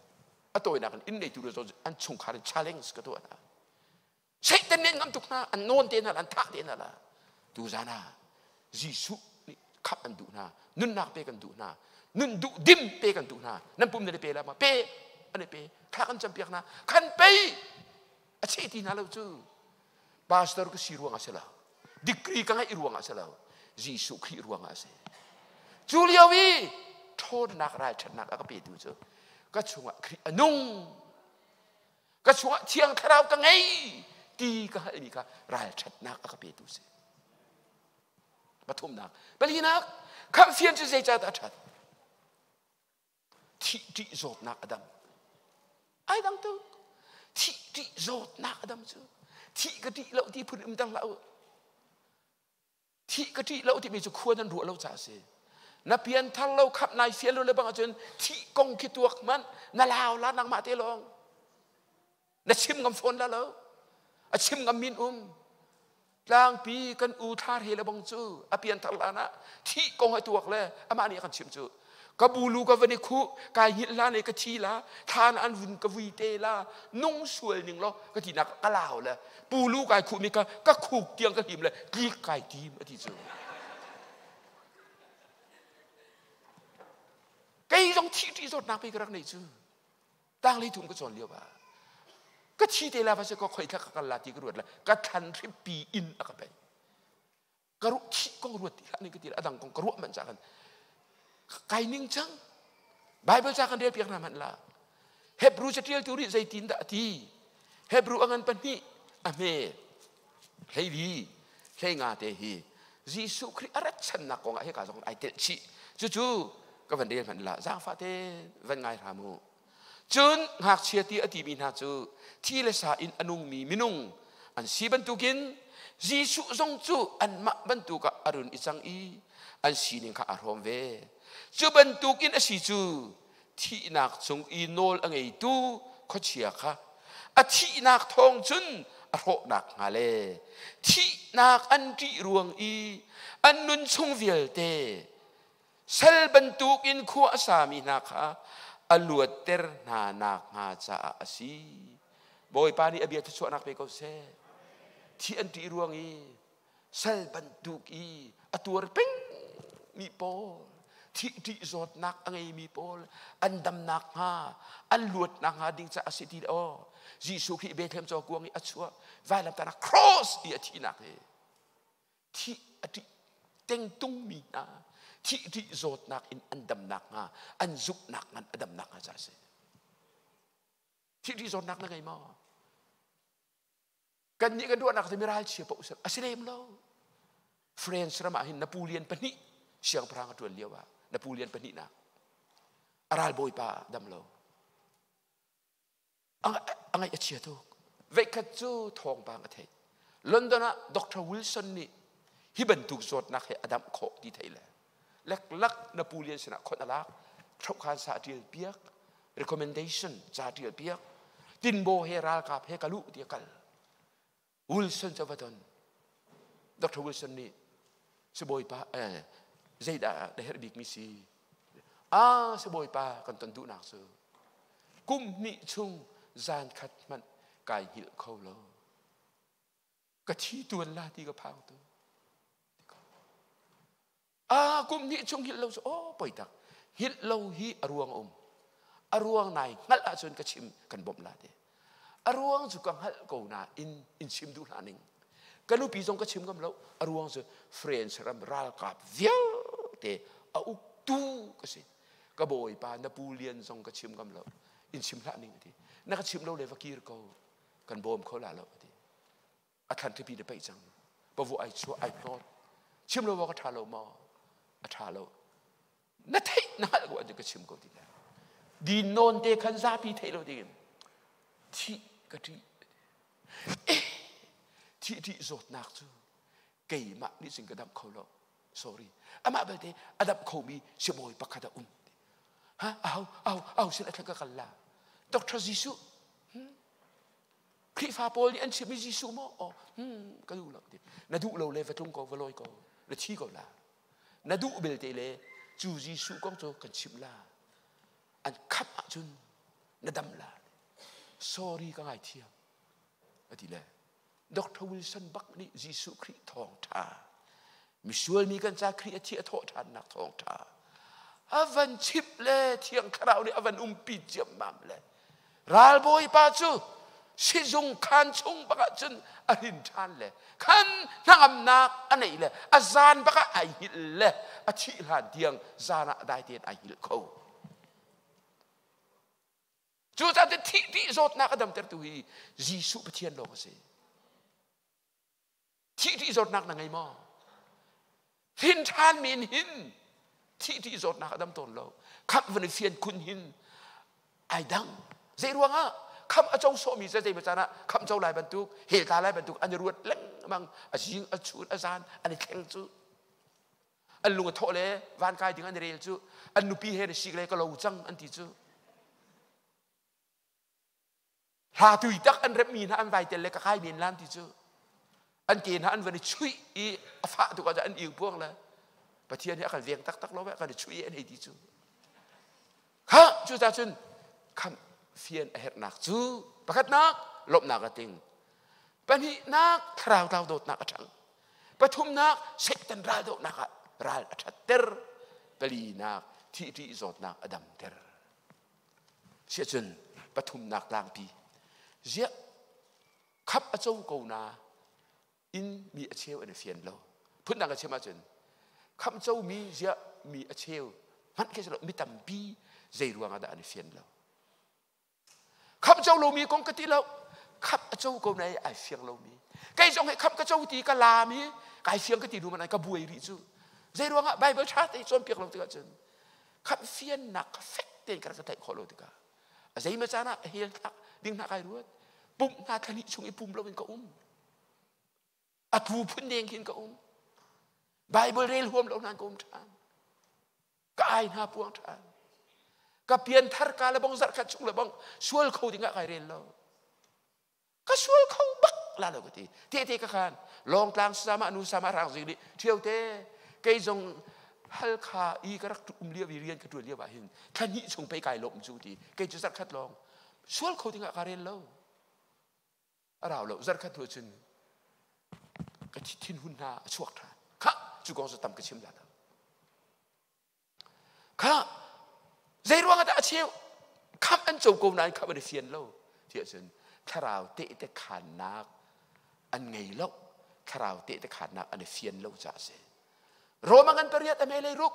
a tawinak in inn neitu le an chungkhar in challenge ka tuah hna. Satan nih ngam tuk hna, an nawn te hna, an thah te hna la. Tu zan ah Jesuh nih khamh an duh hna, nunnak pe kan duh hna, nun duh dim pe kan duh hna. Nan pum nan i pe la ma? Pe, an i pe. Thla kan campiak hna. Khan pei a cheh ti hna lo cu. Pastor ka si ruang ah si lo. Degree ka ngeih ruang ah si lo. Jesuh Khrih ruang ah a si. Cu lio i ṭhawnnak ralṭhatnak a ka petu cu ka chungah Khrih a nung. Ka chungah Thiang Thlarau ka ngei ti ka hngalhmi kha ralṭhatnak a ka petu si. Pathumnak. Palinak, khamhfian cu zeicahdah a ṭhat? Thih ṭih zawtnak a dam. Ai dang tuk. Thih ṭih zawtnak a dam cu. Thih ka ṭih lo ti phun um ter hlah u. Thih ka ṭih lo timi cu khua nan ruah lo caah a si. Na pian thar lo khap nai fial lo le bang ahcun thih kong khi tuak hmanh na lau la nangmah te lawng. Na chim ngam fawn la lo. A chim ngam min um. Tlangpi kan u thlar he le bang cu a pianthar hlan ah thih kong a tuak le amah nih a kan chimh cu ka bulu ka van i khuh kai hngilh hlan i ka thi la thlan an vun ka vui te la nung sual ning law ka ti nak ka lau le pulu kai khuh mi ka ka khuk tiang ka hlim le tlik kai tim a ti cu kei zong thih ṭih zawtnak pe ka rak nei cu Tanglei thum ka cawn lio ah ka thi te la va se ko khoi thla ka kal la ti ka ruat la ka thlan hripi in a ka pek. Ka ruh thih kong ruat ti hlah ning ka ti adang kong ka ruah manh ca kan kai ning cang. Bible ca kan rel piak hna hmanh la. Hebrew catialtu nih zeitin dah a ti? Hebrew a ngan pahnih a hme hleili hleinga te hi Jesuh Khrih a rat channak kong ah hika zong ai telh chih. Cucu ka van rel hmanh la zaangfah te van ngai hram u. Cun ngakchia ti a timi hna cu thi le sa in a nungmi minung an si bantukin Jesuh zong cu anmah bantuk ah a run i cang i an sining kha aa hrawm ve. Cu bantukin a si cu thihnak cung i nawl a ngeitu khuachia kha a thihnak thawng cun a hrawhnak hnga le thihnak an ṭih ruang i an nun chung vialte sal bantukin khua a sami hna kha a luatter hna nakhnga caah a si. Bawipa nih a bia thluachuahnak pe ko seh. Thih an ṭih ruang i sal bantuk i a tuar peng mi pawl thih ṭih zawtnak a ngeimi pawl an damnak hnga an luatnak hnga ding caah a si ti aw Jesuh Khrih Bethlehem cawkuang i a chuah vailamtahnak cross i a thihnak hi thih a ṭih tengtungmi hna thih ṭih zawtnak in an damnak hnga an zumhnak ngan a damnak hnga caah a si thih ṭih zawtnak na ngei maw Kannih kan ruahnak cu miralchia paoh a si lem lo. France ram ah hin Napoleon pahnih siangpahrang a ṭuan lio ah Napoleon pahnihnak a ralbawipa dam lo. A ngaih a chia tuk. Veikhat cu thawngpang a theih. London ah Dr. Wilson nih hi bantuk zawtnak hi a damh khawh ti theih le leklak Napoleon sinah khon a lak thokhan sa a ṭial piak recommendation ca ṭial piak tinbaw he ralkap he kalu ti a kal Wilson cu va ton Dr. Wilson nih sibawipa eh, zeidah na herh bikmi si ah sibawipa kan ton duhnak cu kum hnih chung zan khat hmanh kai hngilh kho lo ka thi tuan la ti ka phang tu Ah, kum hnih chung hngilh lo cu oh poi tak. Hngilh lo hi a ruang a um. A ruang nai hngalh ahcun ka chim kan bawmh la te. A ruang cu ka hngalh ko na in in chim duh hlah ning. Ka nupi zong ka chim ngam lo. A ruang cu French ram ralkap vialte a uktu ka si. Ka bawipa Napoleon zong ka chim ngam lo. In chim hlah ning ti. Na ka chim lo le va kir ko. Kan bawm kho la lo ti. A thlan thipi na peih cang pavu ai chuah ai hnawt chim lo ka ṭha lo maw a ṭha lo na theih na hngalh ko an ka chim ko ti le din nawn te khan zapi theih lo ding thih ka ṭih eh thih ṭih zawtnak cu keimah nih cun ka damh kho lo sorry amah belte a damh khomi sibawi pakhat a um ha au au au sin a thla ka kal la Dr. Jesuh Khrihfa pawl nih an chimmi Jesuh maw? Oh, ka duh lo. Na duh lo le va tlung ko, va lawi ko, na thi ko la. Na duh belte le cu Jesuh kong cu kan chimh la. An khap ahcun na dam la. Sorry ka ngaithiam. A ti le Dr. Wilson bak nih Jesuh Khrih thawngṭha misual mi kan ca Khrih a thi a thawh ṭhannak thawngṭha a van chimh le Thiang Thlarau nih a van umpi ciammam le ralbawipa cu sizung khaan chung bak ah cun a hrin ṭhan le khan hnangamnak a neih le a zan bak ah ai hngilh le a thih hlan tiang zan ah dai tein ai hngilh kho. Cucaah thih dih zawtnak a damtertu hi Jesuh Pathian lawng a si. Thih ṭih zawtnak na ngei maw? Hin ṭhan men hin thih ṭih zawtnak a dam tawn lo. Khamh van i fian khun hin ai dang. Zei ruangah khamh a co sawhmi cu zei caan ah khamh co lai bantuk, hell tla lai bantuk an i ruat lengmang, a zing, a chun, a zan an i thleng cu. An lung a thawh le van kai ding an i rel cu. An nupi he na sik le ka lo cang an ti cu. Hla tui tak an remmi hna an vai tel le ka kai men lan ti cu an ke hna an van i chuih i a fah tuk ah an iu puang le Pathian hi a kan veng taktak lo kan i chuih i an hei ti cu kha cu ta cun khamh fian a herhnak cu pakhatnak lawmhnak a ting pahnihnak thlarau tlau dawtnak a ṭhang pathumnak Satan ral dohnak ah ral a ṭhatter palinak thih ṭih zawtnak a damter Siahcun pathumnak tlangpi ziah khap a co ko na in mi a cheu an i fian lo. Phundang ka chim ahcun khamh comi ziah mi a cheu hmanh khi si lo mi tampi zei ruang ah dah an i fian lo. Khamh co lomi kong ka ti lo. Khamh a co ko na ai fiang lomi. Kei zong hi khamh ka co ti ka laam i kai fiang ka ti hnu man ka buai rih cu. Zei ruang ah Bible ṭha te cawnpiak lo tikah cun khamh fiannak kha fek tein ka rak ka theih khawh lo tikah a zeimaw caan ah hell thlak ding hna kai ruat. Pumh hna thla hnih chung i pum loin ka um. A tlu phun deng khin ka um. Bible rel huam lo hnan ka um ṭhan. Ka ai hna puang ṭhan. Ka pian thar ka le bong zarh khat chung le bong sual kho ding ah kai rel lo. Ka sual kho bak la lo ka ti. Te te ka khan lawngtlang sama nu sama rang zing nih ṭhio te kei zong halkha i ka rak um lio i rian ka ṭuan lio ah hin thla hnih chung pei kai lawm cu ti kei cu zarh khat lawng sual kho ding ah ka rel lo. A rau lo zarkhat hnu cun ka thinhun hna a chuak ṭhan. Khah cu kong cu tam ka chim la lo. Khah zei ruang ah dah a cheu khamh an co ko nain khamh an i fian lo tiah cun thlarau tehte khaannak an ngei lo thlarau tehte khaannak an i fian lo caah a si. Roma ngan pariat a melei ruk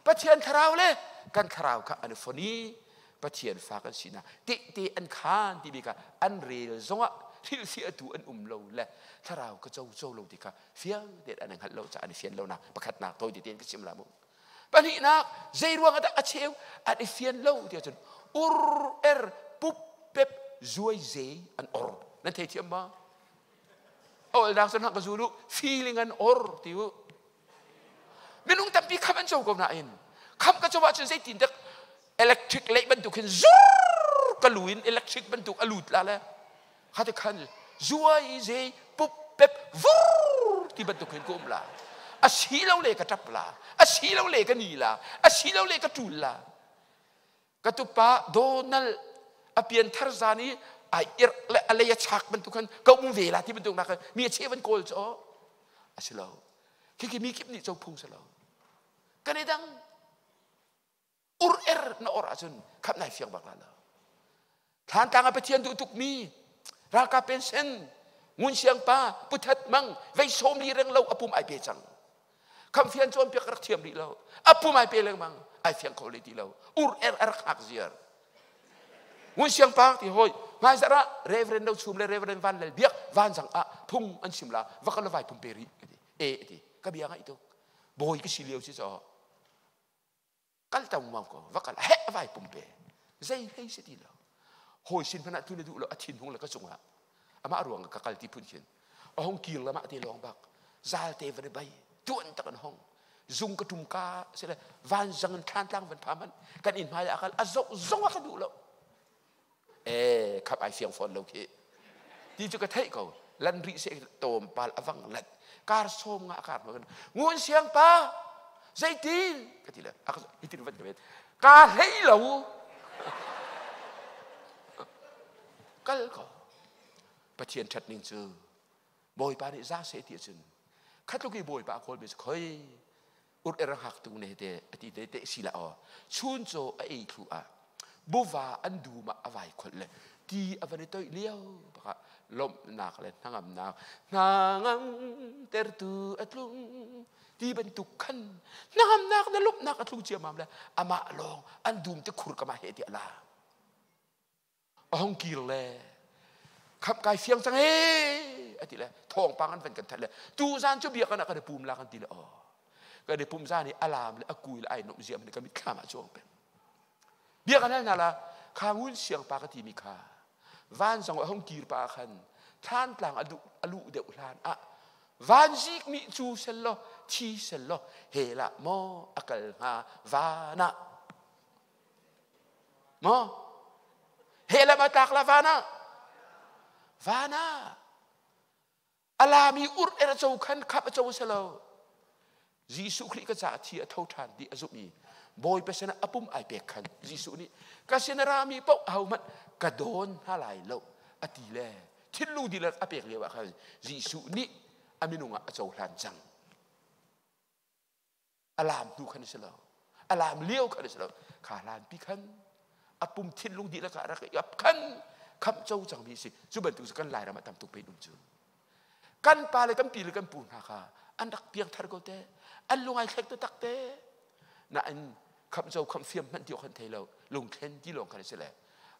Pathian thlarau le kan thlarau kha an i fon i Pathian fa kan sinak tehte an khaan timi kha an rel zongah hrilhfiahtu an um lo le thlarau ka co co lo ti kha fiang tein an hngalh lo caah an i fian lonak pakhatnak tawi tein ka chim la mu pahnihnak zei ruang ah dah a cheu an i fian lo ti ahcun ur er pup pep zuai zei an or nan thei thiam ma Awlnak cun hang ka zul u feeling an or ti u. Minung tampi kham an co ko nain kham ka co ahcun zeitin dak electric lei bantuk hin zur ka lu in electric bantuk a lut la le kha te khan zuai zei pup pep vur ti bantuk hin ka um la a si lo le ka tap la a si lo le ka ni la a si lo le ka tul la Ka tupa Donald a pianthar zan i ai irh le a lei a chak bantuk khan ka um ve la ti bantuk nak mi a cheh van kawl cu a si lo. Khikhi mi kip nih co phung si lo. Kan i dang ur er na or ahcun khap nai fiang bak la lo. Thlantlang ah Pathian duh tuk mi ralkap pension ngun siang pa puthat mang vei sawm li reng lo a pum ai pe cang. Kham fian cawn piak rak thiam rih lo. A pum ai pe lengmang ai fiang kho le ti lo. Ur er a rak hak ziar. Ngun siang pa ti hoi hmai zarh ah Reverend No Chum le Reverend Van Lal Biak vanzang ah phung an sim la va ka vai pum pe rih ti. E ti ka bia ngai tuk. Bawi ka si lio si cho. Kal tang mau ko va kal he vai pum pe. Zei hlei si ti lo. Hawi sin hmanh ah tu le duh lo a thin hung le ka cungah amah ruang ka kal ti phun khin a hong kir lamah te lawng bak zal te van i bai tuan tak an hong zung ka tum ka sile van zang in thlan tlang van pha man kan inn hmai ah kal a zoh zong a ka duh lo e khap ai fiang fawn lo khi ti cu ka theih ko lan ri se tom pal awang let kar som nga kar ma ngun siang pa zeitin ka ti le a hitin van ka vet ka hlei lo kal ko Pathian ṭhat ning cu Bawipa nih za seh ti ahcun khatluk i Bawipa a kawlmi cu khoi ur er hak tu ne te ati te te si la aw chun chaw a ei thlu ah buva an dum ah a vai kholh le ti a van i toih lio baka lawmhnak le hnangamnak hnangam tertu a tlung ti bantuk khan hnangamnak le lawmhnak a tlung ciammam le amah lawng an dum te khur kama he ti ala a hong kir le khamh kai fiang cang ee a ti le thawngpang an van kan that le tu zan cu biakinn ah kan i pum la kan ti le aw kan i pum zan i alam le a kui le ai nomh ziam le ka mitthlam ah cuang peng biakinn hal hna la kha ngun siang pa ka ti mi kha van zong a hong kir pa khan thlan tlang a luh a luh deuh hlan ah van zik nih cu sel lo thi sel lo he la maw a kal hnga van ah Maw? He lam a tlak la van ah. Van ah. Alami ur er a co khan khap a co selo. Jesuh Khrih ka caah thi a tho ṭhan ti a zumh i Bawipa sinah a pum ai pek khan Jesuh nih ka sin a rami paoh ahohmanh ka dawn hna lai lo a ti le thinlung dihlak a pek lio ah khan Jesuh nih a minung ah a cohlan cang. A laam hnu khan a si lo. A laam lio khan a si lo. Kha hlanpi khan a pum thinlung dihlak ah rak i ap khan khamh co cangmi a si. Cu bantuk cu kan Lairam ah tam tuk pei um cu. Kan pa le kan pi le kan pu hna kha An rak piangthar ko te. An lung ai thlek taktak te. Nain khamh co khamh fiam hmanh ti awk kan thei lo. Lungthlen ti lawng khan a si le.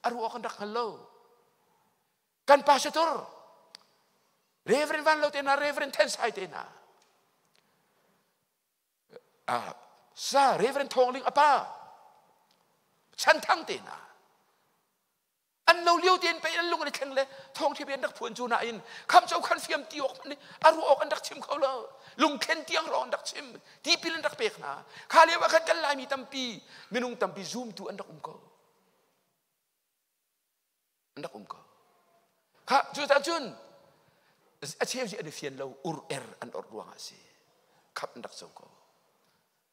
A ruah kan rak hngal lo. Kan pastor Reverend Van Lo te hna, Reverend Then Sai te hna, sa Reverend Thawng Ling a pa, Chan Thang te hna, an lo lio tein pei an lung an i thleng le thawng ṭhi an rak phuan cu nain kham cho khan fiam ti awk hmanh a ruah awk an rak chim kho lo. Lungthlen tiang rawng an rak chim, tipil an rak pek hna. Kha lio ah khan kan Laimi tampi, minung tampi zumtu an rak um ko, an rak um ko. Kha cucaah cun a cheu si an i fian lo, ur er an orh ruangah a si. Khamh an rak co ko,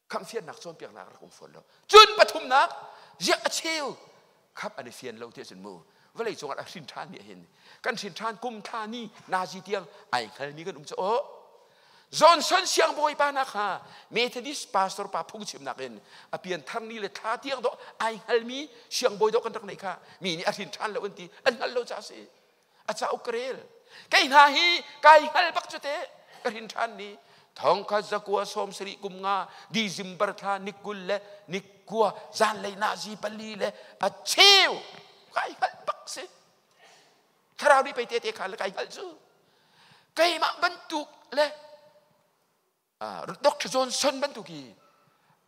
khamh fiannak cawnpiaknak rak um fawn lo. Cun pathumnak, ziah a cheu khamh an i fian lo ti ahcun mu, vawlei cungah a hrin ṭhan mi hin kan hrin ṭhan kum thla ni nazi tiang ai hngalmi kan um cu. Aw, Johnson siangbawipa na kha Methodist pastor pa phungchimnak in a pianthar ni le thla tiang dawh ai hngalmi siangbawi dawh kan rak neih kha. Mi nih a hrin ṭhan lo an ti, an hngal lo ca si. A cauk ka rel. Kei hna hi kai hngal bak cu te. Ka hrin ṭhan ni 1975 December thla ni 29 zanlei nazi 4:15 kai hngal bak si. Thlarau nih pei te te kha le kai hngalh cu. Keimah bantuk le Dr. Johnson bantuk hi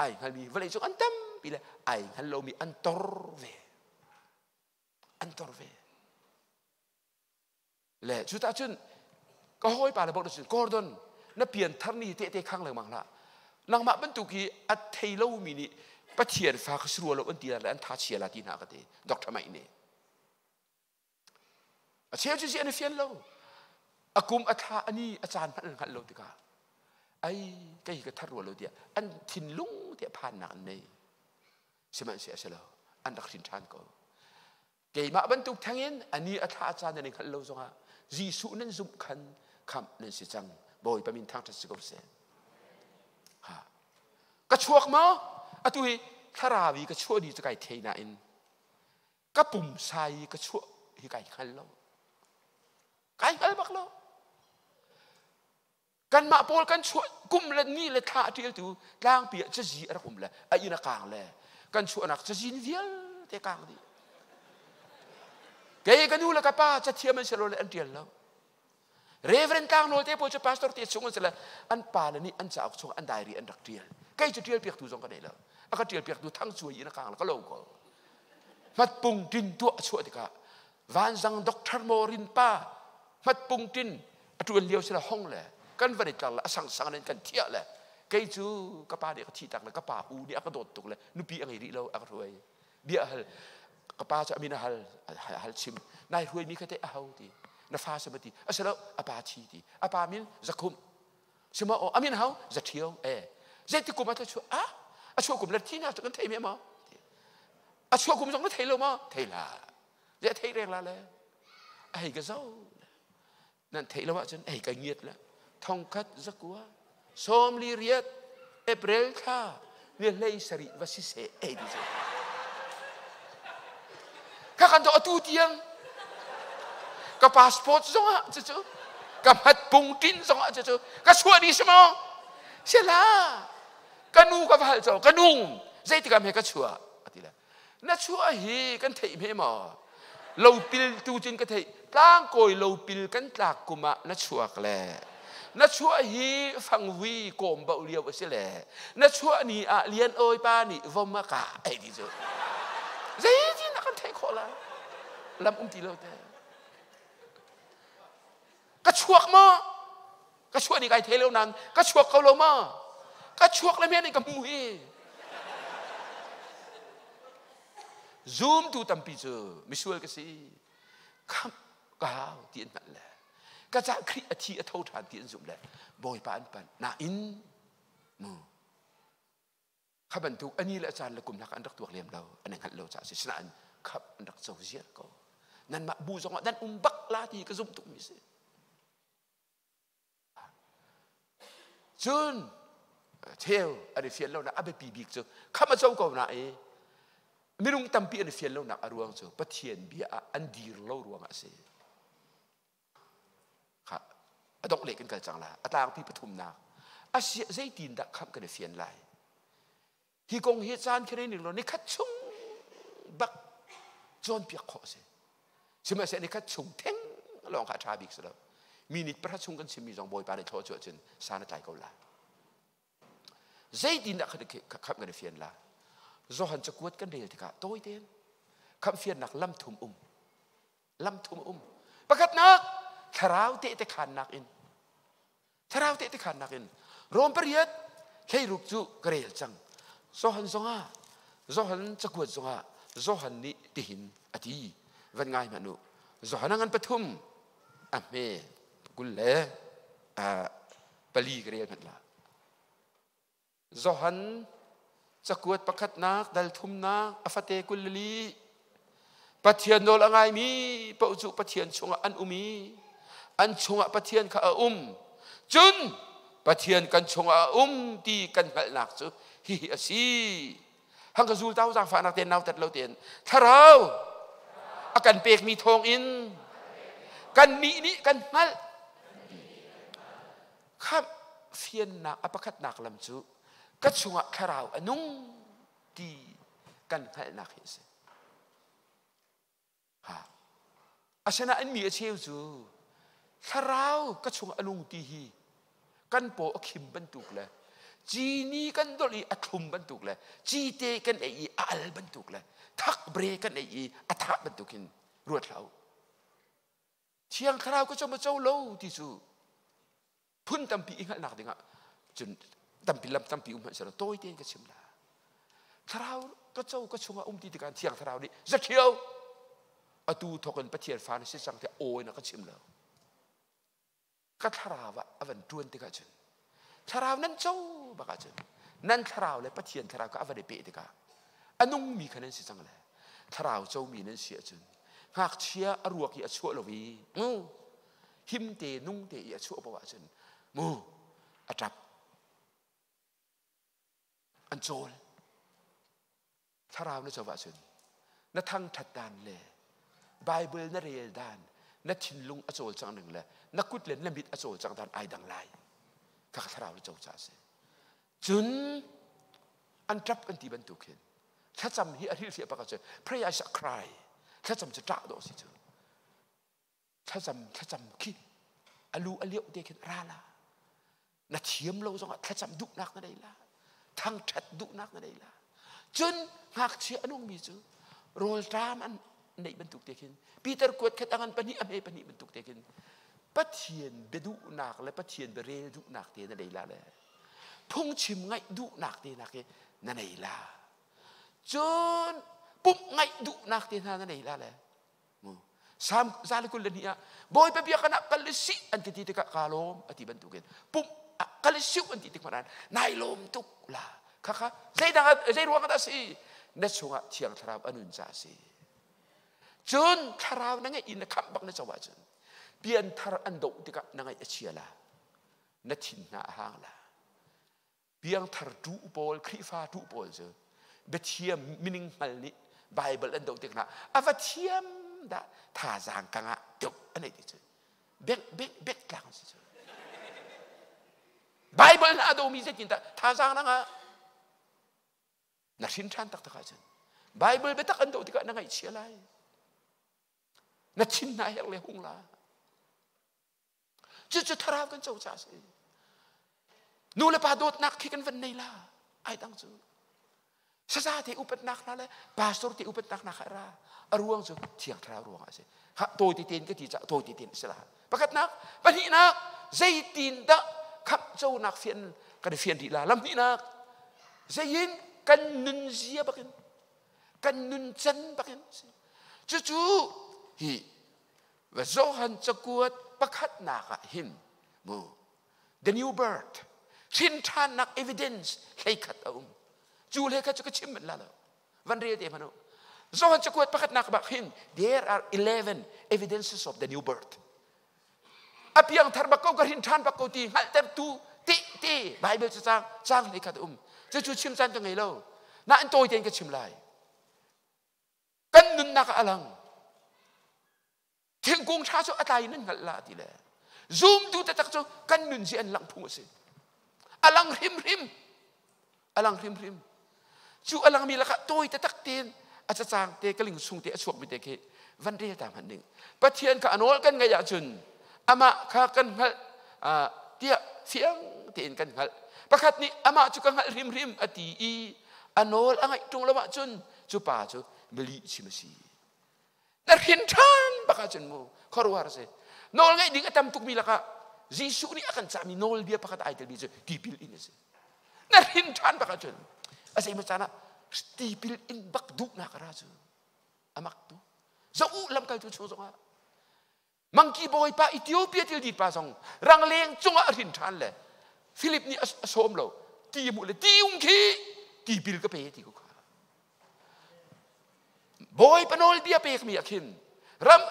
ai hngalmi vawlei cung an tampi le ai hngal lomi an tor ve, an tor ve le. Cu tah cun ka hawipa le bok cun, "Gordon, na pian thar ni te te khang lengmang hlah. Nangmah bantuk hi a thei lomi nih Pathian fa ka si rua lo an ti la le an tha chia la," ti hna ka ti. Dr. Mike nih a cheu cu si an i fian lo, a kum, a thla, a ni, a caan hmanh an hngalh lo tikah, ai, kei ka thar rua lo tiah an thinlung tiah phannak an nei. Sihmanhsehlaw a si lo, an rak hrin ṭhan ko. Keimah bantuk thengin a ni, a thla, a caan nan i hngalh lo zongah Jesuh nan zumh khan khamh nan si cang. Bawipa min thangṭhat si ko seh. Ha, ka chuak maw? Atu hi thlarau i ka chuah ni cu kai thei nain ka pumsa i ka chuah hi kai hngal lo, kai hngal bak lo. Kanmah pawl kan chuah kum le ni le thla a ṭialtu tlangpi ah cazi a rak um le a inn a kaang le kan chuahnak cazin vialte kaang dih. Kei ka nu le ka pa cathiam an si lo le an ṭial lo. Reverend Tlang te pawl cu pastor te chung an si le an pa le nih an cauk chung an diary an rak ṭial. Kei cu ṭial piaktu zong ka nei lo. A ka ṭial piaktu Thang Cuai in a kaang le ka lo ko. Hmatpung tin tuah a chuah tikah Vanzang Doctor Morin pa hmatpung tin a ṭuan lio si le hong le kan van i tlar le a sangsang in kan thiah le kei cu ka pa nih a ka thih tak le ka pa u nih a ka dawt tuk le nupi a ngei rih lo, a ka hruai. Bia hal ka pa cu a min a hal, hal chim nai hruaimi kha teh a ho ti, na fa si ma ti. A si lo, a pa thi ti. A pa min Zakhum sima aw, a min hau Zathio e. Zeiti kum a chu a a chuah kum le thi na cu kan thei me ma? A chuah kum zong na thei lo ma? Thei la ze, thei reng la le a hei ka zo nan theih lo ahcun hei ka ngiat le 1948 April thla ni 17 va si seh ei ti cu. Kha kan to atu tiang ka passport zong ah cucu, ka hmat pung tin zong ah cucu. Ka chuah ni si maw? Si la. Ka nu ka va hal cho, "Ka nu, zeitik ah hme ka chuah?" ati le, "Na chuah hi kan theih hme maw?" "Lopil tu cun ka theih. Tlangkawi lopil kan tlak kum ah na chuak le na chuah hi fangvui kawm bauh lio a si le na chuah ni ah Lian Awi pa nih vom a kah," ei ti cu. Zeitin a kan theih khawh lai? Lam um ti lo te. Ka chuak maw? Ka chuah ni kai thei lo nain ka chuak ko lo ma? Ka chuak le men in ka hmu hi. Zumtu tampi cu misual ka si, khamh ka hau ti an hngalh le ka cah Khrih a thi, a tho ṭhan ti an zumh le Bawipa an panh nain mu, kha bantuk ani le a caan le kum hna an rak tuak lem lo, an i hngalh lo caah si. Sinain khamh an rak co ziar ko. Nanmah bu zongah nan um bak la ti ka zumh tukmi si. Cun cheu an i fian lonak a biapi bik cu khamh a co ko na i minung tampi an i fian lonak a ruang cu Pathian bia ah an dir lo ruangah a si. Kha a dongh leh kan kal cang la. A tlangpi pathumnak. Asiah zeitin dah khamh kan i fian lai? Hi kong hi caan khi ning law nikhat chung bak cawnpiak khawh a si. Sihmanhsehlaw nikhat chung theng lawng kha a ṭha bik si lo. Minute pahra chung kan chimmi zong Bawipa nih thlaw cu ahcun san a tlai ko lai. Zeitindah khamh kan i fian la? Johan cakuat kan rel tikah tawi tein khamh fiannak lam thum um. Lam thum um. Pakhatnak, thlarau tehte khannak in. Thlarau tehte khannak in. Rom pariat hleiruk cu ka rel cang. Johan zongah, Johan cakuat zongah Johan nih tihin a ti. Van ngai hmanh u. Johan a ngan pathum a hme 20 le pali ka rel hmanh la. Johan cakuat pakhatnak dal thumnak a fate 22. Pathian nawl a ngaimi paoh cu Pathian chungah an um i an chungah Pathian kha a um. Cun Pathian kan chungah a um ti kan hngalhnak cu hihi a si. Hang ka zul tau zaangfahnak tein nautat lo tein thlarau a kan pekmi thawngin kan nih nih kan hngalh. Khamh fiannak a pakhatnak lam cu ka chungah thlarau a nung ti kan hngalhnak hi a si. Ha. Asinain mi a cheu cu thlarau ka chungah a nung ti hi kan paw a khim bantuk le cini kan dolh i a thlum bantuk le cite kan ei i a al bantuk le thakbre kan ei i a thah bantuk hin ruat hlah u. Thiang thlarau ka co ma co lo ti cu phun tampi i hngalhnak dingah cun tampi lam tampi um hmanh selaw tawi tein ka chim la. Thlarau ka co ka chungah um ti tikah thiang thlarau nih zaṭhio atu thawk in Pathian fa na si cang tiah aw in a ka chim lo. Ka thlarau ah a van ṭuan tikah cun thlarau nan co bak ahcun nan thlarau le Pathian thlarau kha a van i peh tikah a nungmi kha nan si cang le thlarau comi nan si ahcun ngakchia a ruak i a chuah lo i mu him te nung te i a chuah paoh ahcun mu a ṭap an cawl. Thlarau na co ahcun na thangṭhat dan le Baibal na rel dan na thinlung a cawlcangh ning le na kut le na mit a cawlcangh dan ai dang lai. Kha thlarau na co ca a si. Cun an ṭap kan ti bantuk hin thlacam hi a hrilhfiah bak ahcun pray I shall cry thlacam cu ṭah dawh si cu. Thlacam thlacam khi a lu a lioh te khin ra la. Na thiam lo zongah thlacam duhnak na nei la. Thangṭhat duhnak na nei la. Cun ngakchia a nungmi cu rawlṭam an neih bantuk te khin Peter kuat khat a ngan pahnih a hme pahnih bantuk te khin Pathian bia duhnak le Pathian bia rel duhnak te na nei la le phungchim ngaih duhnak te nak hi na nei la. Cun pumh ngaih duhnak te hna na nei la le Salm 122 ah Bawipa biakinn ah kal i sih an ti ti tikah kaa lawm a ti bantukin pumh ah kal i siu an ti tik hmanh ah nai lawm tuk la khakha zeidang zei ruang dah si na chungah Thiang Thlarau a nun caah si. Cun thlarau na ngeih i na khamh bak na co ahcun pianthar an doh tikah na ngaih a chia la na thin hna a hang la. Piangthar ṭu pawl, Khrihfa ṭu pawl cu biathiam mining hngal nih Bible an doh tik hna a va thiam dah thazaang ka ngah tuk an ei ti cu bek bek bek tlang si cu. Bible na a domi zeitin dah thazaang na ngah? Na hrin ṭhan taktak ahcun Bible biatak an doh tikah na ngaihchia lai. Na thin hna herh le hung la. Cucu thlarau kan co caah a si. Nu le pa dawtnak khi kan van nei la. Ai dang cu. Saza te upatnak hna le pastor te upatnak hna kha ra. A ruang cu thiang thlarau ruang ah a si. Ha tawi te tein ka ti caah tawi te tein a si la. Pakhatnak, pahnihnak, zeitin dah khamh conak fian kan i fian rih la. Lam hnihnak, zeiin kan nunzia bakin kan nuncan bakin si. Cucu hi Johan cakuat pakhatnak ah hin mu the new birth hrin ṭhannak evidence 11 a um. Cu 11 cu ka chim manh la lo. Van rel te hmanh u. Johan cakuat pakhatnak bak hin there are 11 evidences of the new birth. A piang thar bak ko ka hrin ṭhan bak ko ti hngalhtertu te te Bible cu cang cang 11 a um. Cucu chim caan ka ngei lo. Nain tawi tein ka chim lai. Kan nunnak ah a lang. Thingkung ṭha cu a tlai in nan hngalh la ti le zumtu taktak cu kan nun hi an langh phung a si. Alang hrimhrim. Alang hrimhrim. Cu alangmi lakah tawi taktak tein a cacang te ka ling chung te a chuakmi te khi van rel ta hmanh ding. Pathian kha a nawl kan ngaih ahcun amah kha kan hngalh tiah fiang tein kan hngalh. Pakhat nih amah cu ka hngalh hrimhrim a ti i a nawl a ngaih ṭung lo ahcun cu pa cu milih chim a si. Na hrin ṭhan bak ahcun mu khuaruahhar a si. Nawl ngaih ding a tam tukmi lakah Jesuh nih a kan cahmi nawlbia pakhat ai telmi cu tipil in a si. Na hrin ṭhan bak ahcun a zeimaw caan ah tipil in bak duhnak a ra cu a mak tu. Zoh u lamkaltu chung zongah Mangki bawipa Ethiopia thil pa zong rangleng cungah a hrin ṭhan le Philip nih a sawm lo ti hmuh le ti um khi tipil ka pe ti ko kha Bawipa nawlbia pekmi ah khin ram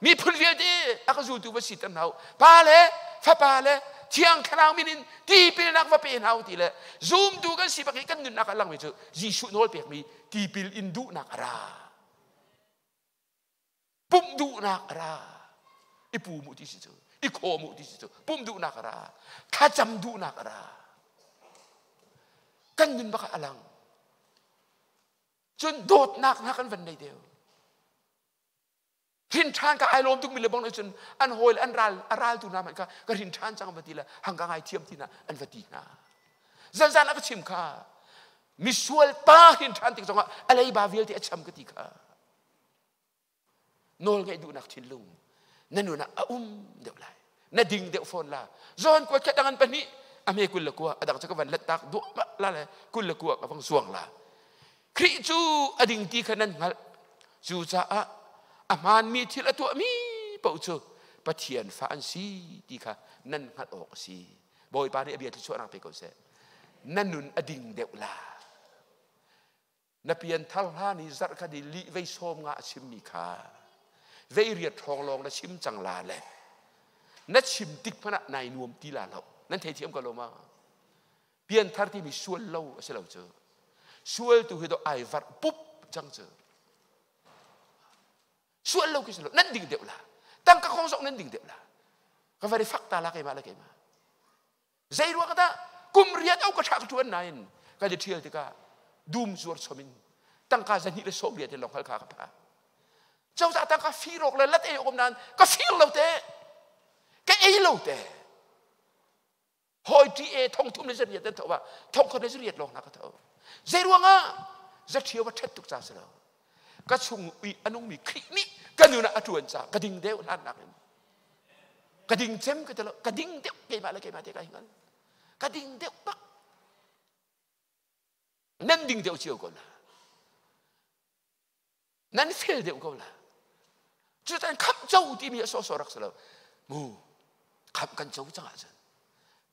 miphun vialte a ka zultu va si ter hna u pa le fapa le thiang thlarau min in tipilnak va pe hna u ti le zumtu kan si bak i kan nunnak a langmi cu Jesuh nawl pekmi tipil in duhnak a ra pumh duhnak a ra i pum u ti si cu i khawm u ti si cu pumh duhnak a ra thlacam duhnak a ra kan nun bak ah a lang cun dawtnak hna kan van nei deuh hrin ṭhan ka ai lawm tukmi le bang cun an hawi le an ral a raltu hna hmanh kha ka hrin ṭhan cang va ti le hang ka ngai thiam ti na an va ti hna zanzan a ka chim kha misual pa hrin ṭhan tik zongah a leiba vialte a cham ka ti kha Nawlngaih duhnak thinlung na nun ah a um deuh lai. Na ding deuh fawn la. Zawn kuat khat angan pahnih a hme 29 a dang cu ka van let tak duah la le 29 ka vang suang la. Khrih cu a ding ti kha nan hngalh. Cucaah a hmaanmi thil a tuahmi paoh cu Pathian fa an si ti kha nan hngalh awk a si. Bawipa nih a bia thluachuahnak pe ko seh. Na nun a ding deuh la. Na pianthar hlan i zarh khat i lih vei 50 a chimmi kha vei riat hrawng lawng na chim cang la le na chim tik hmanh ah nai nuam ti la lo. Nan theithiam ko lo ma? Pianthar timi sual lo a si lo cu. Sual tu hi do ai varh pup cang cu. Sual lo khi si lo. Nan ding deuh la. Tangka khong zong nan ding deuh la. Ka vari fak ta la keimah le keimah. Zei ruang dah kum riat au ka ṭha ka ṭuan nain kan i ṭhial tikah dum zuar chom in tangka 280 in lawng hal kha ka pha. Cozah tangka fir awk le lat ei awk um nain ka fir lo te, ka ei lo te. Hawi ṭi e 3,300 an tho ah 1100 lawng hna ka tho. Zei ruangah zaṭhio va ṭhet tuk ca si lo. Ka chung i a nungmi Khrih nih ka nun ah a ṭuan ca ka ding deuh hlan nakin ka ding cem ka ti lo ka ding deuh keimah le keimah te ka hngal ka ding deuh bak nan ding deuh cio ko la nan fel deuh ko la cutan khamh co timi a sawsawh rak si lo mu khamh kan co cang ahcun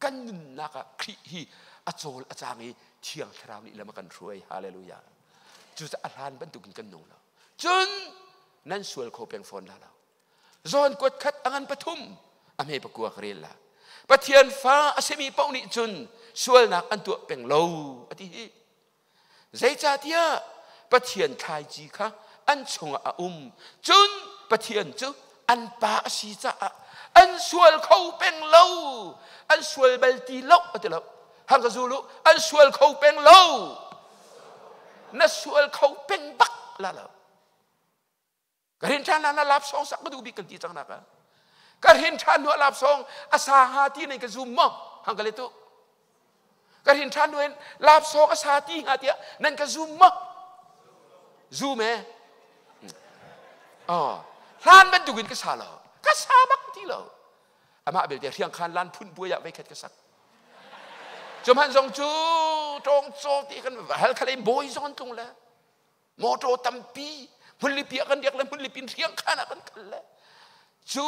kan nunnak ah Khrih hi a cawl a cang i Thiang Thlarau nih lam a kan hruai hallelujah cucaah a hlan bantukin kan nung lo cun nan sual kho peng fawn la lo Zawn kuat khat a ngan pathum a hme pakua ka rel la. Pathian fa a simi paoh nih cun sualnak an tuah peng lo a ti hi. Zeicahtiah Pathian thlaici kha an chungah a um. Cun Pathian cu an pa a si caah an sual kho peng lo. An sual bal ti lo a ti lo. Hang ka zul u, an sual kho peng lo. Na sual kho peng bak la lo. Ka rin ṭhan na lap song sak ka duh bik kan ti cang nak ah. Ka rin ṭhan hnu lap song a sa ha ti nei ka zum maw hang ka le tu. Ka rin ṭhan hnu in lap song a sa ti hnga tiah nan ka zum maw? Zum e. Oh, hlan bantukin ka sa lo. Ka sa bak ti lo. Amah belte hriang khan lan phun puai ah veikhat ka sak. Cuman zong cu tawng caw ti kan hal khalei bawi zong an tlung le. Motor tampi hmunlipi ah kan riak le hmunlipi in hriang khan ah kan kal le cu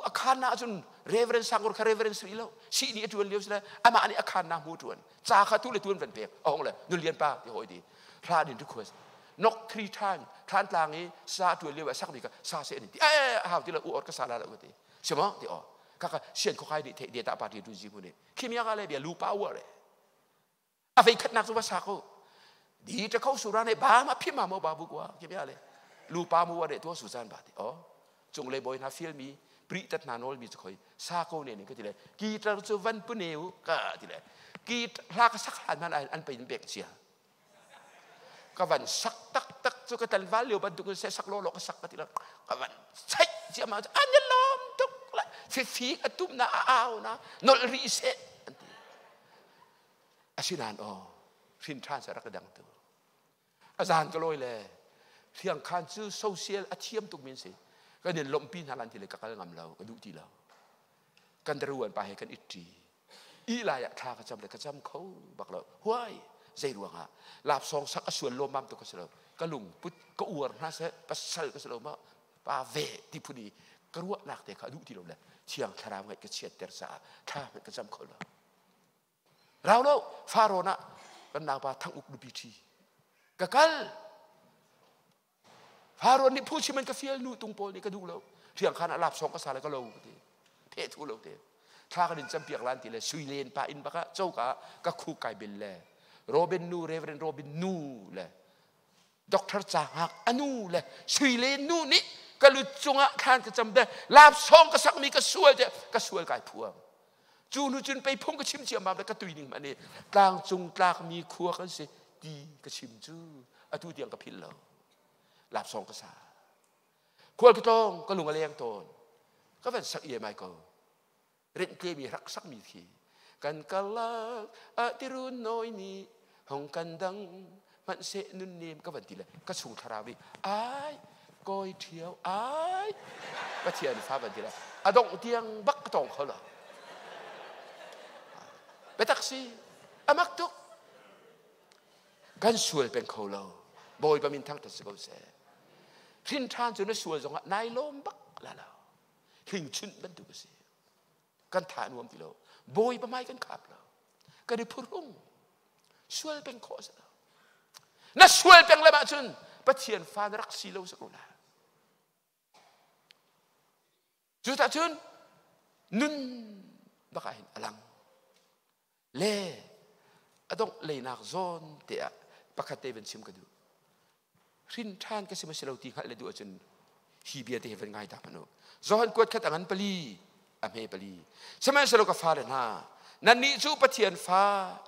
a khan na ahcun Reverend Sangur kha Reverend Sri lo si nih a tuan lio si le amah nih a khan na hmu tuan ca kha tu le tuan van pek a hong le nulian pa ti hoi ti hla din request nok three time thlan tlang i sa tuan lio a sak mi ka sa se ni ti eh hau ti le u or ka sa la la ti simo ti o ka ka sian kho kai ni the de ta party tu ji mu ni khimia ka le bia lu pa wa le A vei khatnak cu va sa ko. Di ta kho su ra ne ba ma phim ma mo ba bu kwa ke bia le. Lu pa mu wa de to su san ba ti. O cung le boy hna feel mi pri tat hna nawl mi cu khoi sa ko ne ne ka ti le guitar cu van pu ne u ka ti le. Ki hla ka sak hlan hmanh an pei in pek cia. Ka van sak taktak cu ka tlangval lio bantuk in sak law law ka sak ka ti lo. Ka van chaih cia ma an i lawm tuk la. Fifi a tum na a au na nolh rih seh an ti. Asinain aw hrin ṭhan sa rak ka dang tu. A zan ka lawi le hriangkhan cu social a thiam tuk min si. Kan in lawmhpi hna lan ti le ka kal ngam lo, ka duh ti lo. Kan daruan pa he kan itti. I lai ah thla ka cam le ka cam kho bak lo. Huai zei ruangah lapsawng sak a sual lawmmam tuk ka si lo. Ka lungput ka uar hna seh pasal ka si lo ma pa ve ti phun i ka ruahnak te kha a duh ti lo le thiang thlarau ngaih ka chiatter caah thla hmanh ka cam kho lo. Rau lo Farawn ah kan naupa Thang Uk nupi ṭhi ka kal. Farawn nih phuchim an ka fial nu tung pawl nih ka duh lo. Hriangkhan ah lapsawng ka sa le ka lo ka ti. Pheh thu lo te. Thla kan in campiak lan ti le sui len pa inn bak ah coka ah ka khuk kai bil le Robin nu Reverend Robin nu le Doctor Ca Hngak anu le sui len nu nih ka lut cungah thlan ka cam de lapsawng ka sakmi ka sual te ka sual kai phuang. Cu nu cun pei phung ka chim ciammam le ka tui ning hmanh i tlangcung tlakmi khua kan si ti ka chim cu atu tiang ka philh lo. Lapsawng ka sa. Khual ka tlawng ka lung a leng tawn. Ka van sak iai ko. Rinh tlemi rak sakmi khi kan karlak ah tirun nawi nih hong kan dang hmanhseh nun nem ka van ti le ka chung thlarau nih ai kawi ṭhio ai Pathian fa van ti le a dongh tiang bak ka tong kho lo biatak si a mak tuk kan sual peng kho lo Bawipa min thangṭhat si ko seh hrin ṭhan cu na sual zongah nai lawm bak la lo hling chunh bantuk a si kan tha nuam ti lo Bawipa hmai kan khap lo kan i phuhrung sual peng khawh a si lo na sual peng le ahcun Pathian fa na rak si lo si ko la cu tah cun nun bak ah hin a lang le a dongh leinak zawn te ah pakhat te van chim ka duh hrin ṭhan ka si ma si lo ti hngalh le duh ahcun hi bia te hi van ngai ta hmanh u Johan kuat khat a ngan pali a hme pali sihmanhsehlaw ka fale hna nannih cu Pathian fa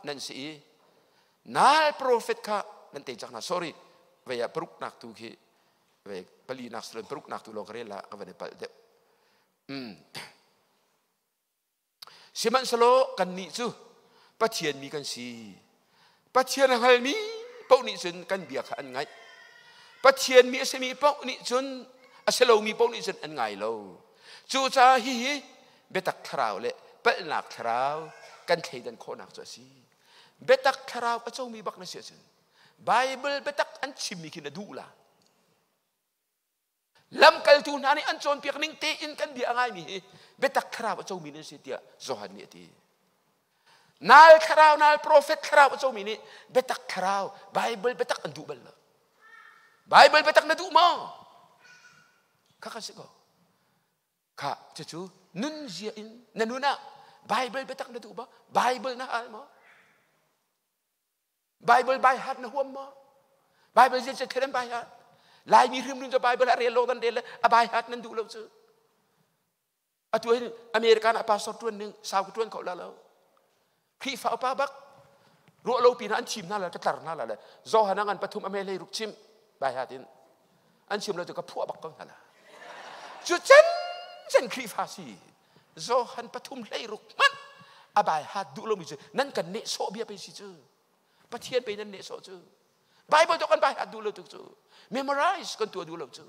nan si i nal profet kha nan tei cang hna sorry vei ah paruk nak tu khi vei pali nak silon paruk nak tu lawng ka rel la ka van i palh deuh Sihmanhsehlaw kannih cu Pathian mi kan si. Pathian a hngalmi paoh nih cun kan bia kha an ngaih. Pathian mi a simi paoh nih cun a si lomi paoh nih cun an ngai lo. Cucaah hihi biatak thlarau le palhnak thlarau kan thleidan khawhnak cu a si. Biatak thlarau a comi bak na si ahcun Bible biatak an chimmi khi na duh la. Lamkaltu hna nih an cawnpiak ning tein kan bia a ngaimi hi biatak thlarau a comi nan si tiah Johan nih a ti. Nal thlarau, nal profet thlarau a comi nih biatak thlarau, Bible biatak an duh bal lo. Bible biatak na duh maw? Kha kan si ko. Kha cucu nunzia in na nun ah Bible biatak na duh maw? Bible na hal maw? Bible by heart na huam maw? Bible zin se thelen by heart. Laimi hrimhrim cu Bible a rel lo nan rel le a by heart nan duh lo cu. Atu hin American ah pastor tuan ning sau ka tuan kho la lo. Khrihfa upa bak ruah lo pin an chim hna la ka tlar hna la le Johan ngan pathum ame hlei ruk chim by heart in an chim lo cu ka phuah bak ko hna la. Cu cen cen Khrihfa si Johan pathum hlei ruk hmanh a bai hat duh lomi cu nan kan nehsawh bia pei si cu Pathian pei nan nehsawh cu Bible to kan bai hat duh lo tuk cu memorize kan tuah duh lo cu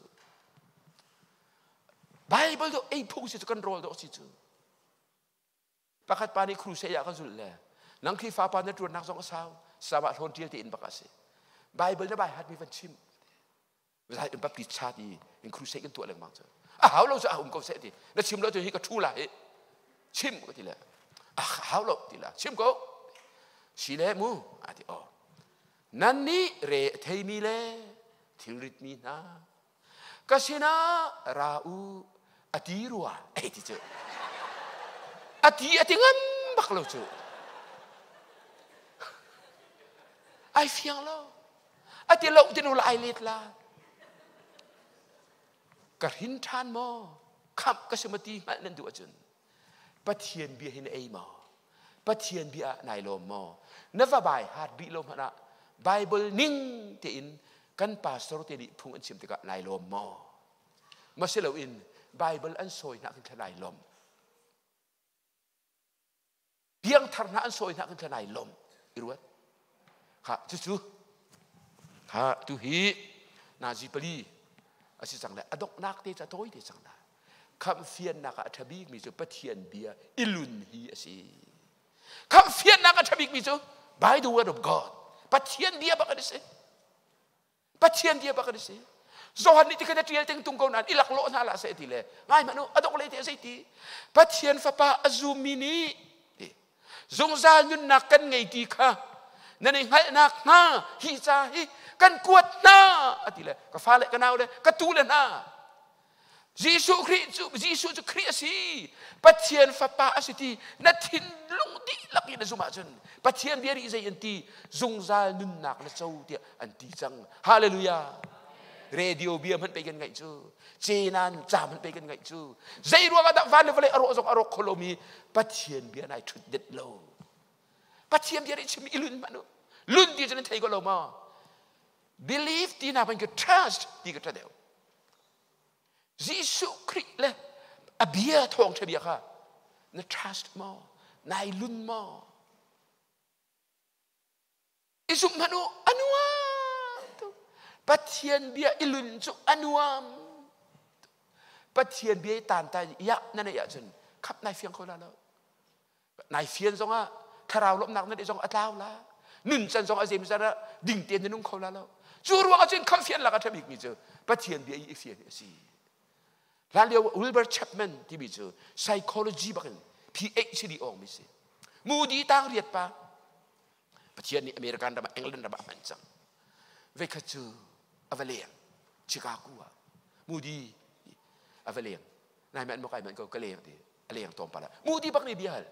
Bible to ei phung si cu kan rawl dawh si cu pakhat pa nih crusade ah ka zulh le nang Khrihfa pa na ṭuannak zong a sau sabah hlawn ṭial tein bak a si Bible na bai hat mi van chim Zai in baptist chat i in crusade kan tuah lengmang cu a hau lo cu a um ko seh ti na chim lo cu hi ka thu la hi chim ka ti le a hau lo ti la chim ko si le mu a ti o nan nih re a theimi le thilrit mi hna ka sinah ra u a ti rua ei ti cu a ti a ti ngam bak lo cu ai fiang lo A ti lo ti nu lai let la. Ka hrin ṭhan maw? Khamh ka si maw ti hngalh nan duh ahcun Pathian bia hi na ei maw? Pathian bia ah nai lawm maw? Na va bai hat rih lo hmanh ah Bible ning tein kan pastor te nih phung an chim tikah nai lawm maw? Ma si loin Bible an sawi hna khin nai lawm. Piangthar hna an sawi hna khin nai lawm. I ruat. Kha cucu kha tu hi nazi pali asi cang le a donghnak te ca tawi te cang la. Khamhfiannak ah a ṭha bikmi cu Pathian bia i lun hi a si. Khamhfiannak a ṭha bikmi cu by the word of God. Pathian bia bak an si. Pathian bia bak an si. Johan nih tikhan a ṭial ting tung ko nain i laklawh hna lah seh ti le ngai hmanh u a dongh lei te zei ti Pathian fapa a zummi nih zungzal nunnak kan ngei ti kha nan i hngalhnak hnga hi ca hi kan kuat hna a ti le ka fale ka nau le ka tu le hna Jesuh Khrih cu Jesuh cu Khrih a si Pathian fapa a si ti na thinlung dihlak in na zumh ahcun Pathian bia nih zei an ti zungzal nunnak na co tiah an ti cang hallelujah radio bia hmanh pei kan ngaih cu cenan ca hmanh pei kan ngaih cu zei ruang ah dah van le vawlei a rawh zong a rawk kho lomi Pathian bia nai ṭhut det lo Pathian bia nih chim i lun hmanh u lun ti cu nan thei ko lo maw believe ti nak ka trust ti ka ṭha deuh Jesuh Khrih le a bia thawngṭha bia kha na trust maw nai lun maw i zumh hmanh u a nuam tuk Pathian bia i lun cu a nuam Pathian bia i tan tai ya na neih ahcun khap nai fiang kho la lo Nai fian zongah thlarau lawmhnak na zong a tlau la. Nun can zong a zem zar ah ding tein na nung kho la lo. Cu ruang ah cun khamfian lak a ṭha bikmi cu Pathian bia i fian hi a si. Hlan lio Wilbur Chapman timi cu psychology bakin PhD awngmi si. Moody tang riat pa. Pathian nih American ram ah England ram ah a hman cang. Veikhat cu a va leng Chicago ah Moody a va leng. Nai man maw kai man ko ka leng ti. A leng tlawmpal ah Moody bak nih bia hal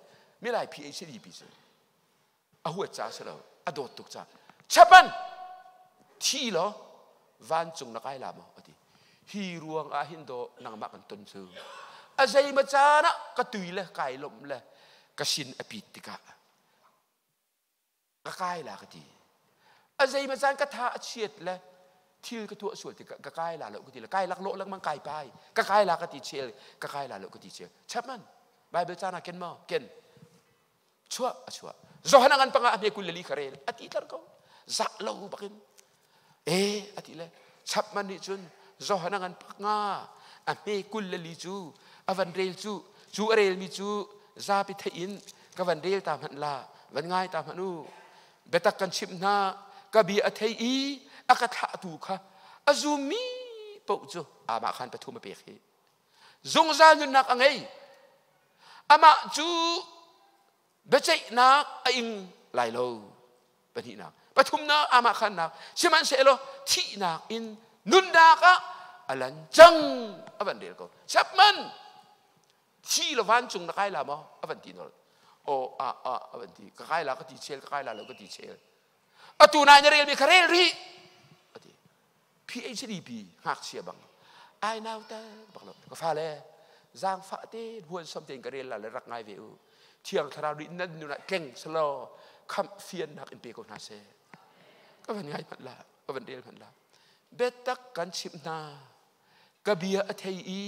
milai PhD pi cu a huat ca si lo a dawt tuk ca Chapman thi law vancung na kai la maw a ti hi ruang ah hin daw nangmah kan ton cu a zeima caan ah ka tui le kai lawmh le ka sin a pit tikah ka kai la ka ti a zeima caan ka tha a chiat le thil ka tuah sual ti ka kai la lo ka ti le kai lak lo lengmang kai pai ka kai la ka ti chel ka kai la lo ka ti chel Chapman Bible caan ah ken maw ken chuah a chuah Johan ngan panga a hme kul le li kha rel a ti tlar ko za lo bakin e a ti le Chapman nih cun Johan ngan panga a hme kul le li cu a van rel cu cu a relmi cu zapi theih in ka van rel ta hmanh la van ngai ta hmanh u biatak kan chimh hna ka bia a thei i a ka thlahtu kha a zummi paoh cu amah khan pathum a pek hi zungzal nunnak a ngei amah cu biaceihnak a ing lai lo pahnihnak pathumnak amah khannak sihmanhsehlaw thihnak in nunnak ah a lan cang a van rel ko Chapman thi le vancung na kai la maw a van ti nol o a a a van ti ka kai la ka ti chel ka kai la lo ka ti chel atu nai na rel mi kha rel rih a ti PhD pi ngakchia bang ai nau ta bak lo ka fale zaangfah te huan som tein ka rel la le rak ngai ve u thiang thlarau nih nan nun ah tleng selaw khamh fiannak in pe ko hna seh ka van ngai hmanh la ka van rel hmanh la biatak kan chimh hna ka bia a thei i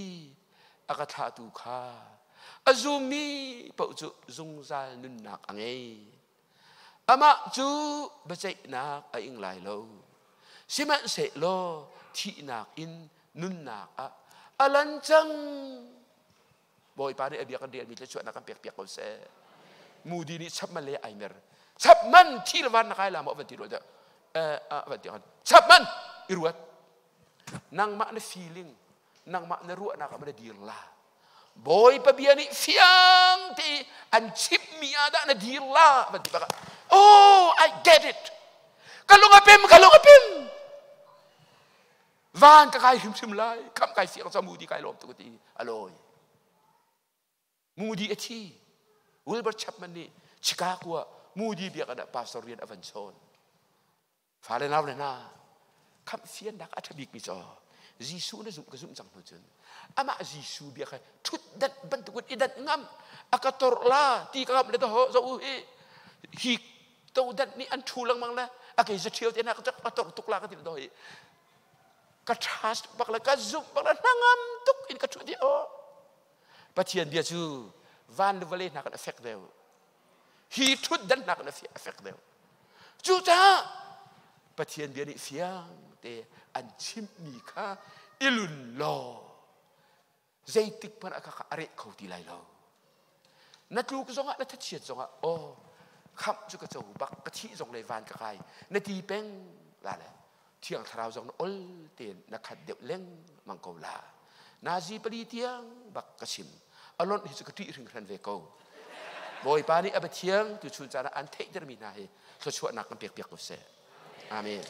a ka thlahtu kha a zummi paoh cu zungzal nunnak a ngei amah cu biaceihnak a ing lai lo sihmanhsehlaw thihnak in nunnak ah a lan cang Bawipa nih a bia kan relmi thluachuahnak kan pek piak ko seh Moody nih Chapman le ai mer Chapman thi le van na kai la maw van ti rual eh van ti Chapman i ruat nangmah na feeling nangmah na ruahnak ah na dir la Bawipa bia nih fiang te an chimmi ah dah na dir la van ti bak oh I get it ka lung a pem ka lung a pem van ka kai hrimhrim lai kham kai fiang ca Moody kai lawm tuk ti a lawi Moody a thi Wilbur Chapman nih Chicago ah Moody biakinn ah pastor rian a van chawn fale nau le hna khamh fiannak a ṭha bikmi cu. Jesuh na zumh ka zumh cang hnu cun amah Jesuh bia kha ṭhut danh bantukin i danh ngam a ka tor la ti ka ngamh le to zo u hi hi to danh nih an ṭhu lengmang le a kei za ṭhio te na ka tor tuk la ka ti to hi ka trust bak le ka zumh bak le hnangam tuk in ka ṭhut i aw Pathian bia cu van le vawlei hna kan a fek deuh hi ṭhut dan hna kan a fek deuh. Cucaah Pathian bia nih fiang te an chimmi kha i lun law zeitik hmanh ah kha a reh kho ti lai lo. Na tluk zongah na thachiat zongah aw khamh cu ka co bak ka thih zong le van ka kai na ti peng la le Thiang Thlarau zong na ol tein na khat deuh lengmang ko la. Nazi pali tiang bak ka chim. A lonh hi cu ka ṭih hringhran ve ko. Bawipa nih a Pathian tu chun caan ah an theihtermi hna hi thluachuahnak kan pekpiak ko seh. Amen.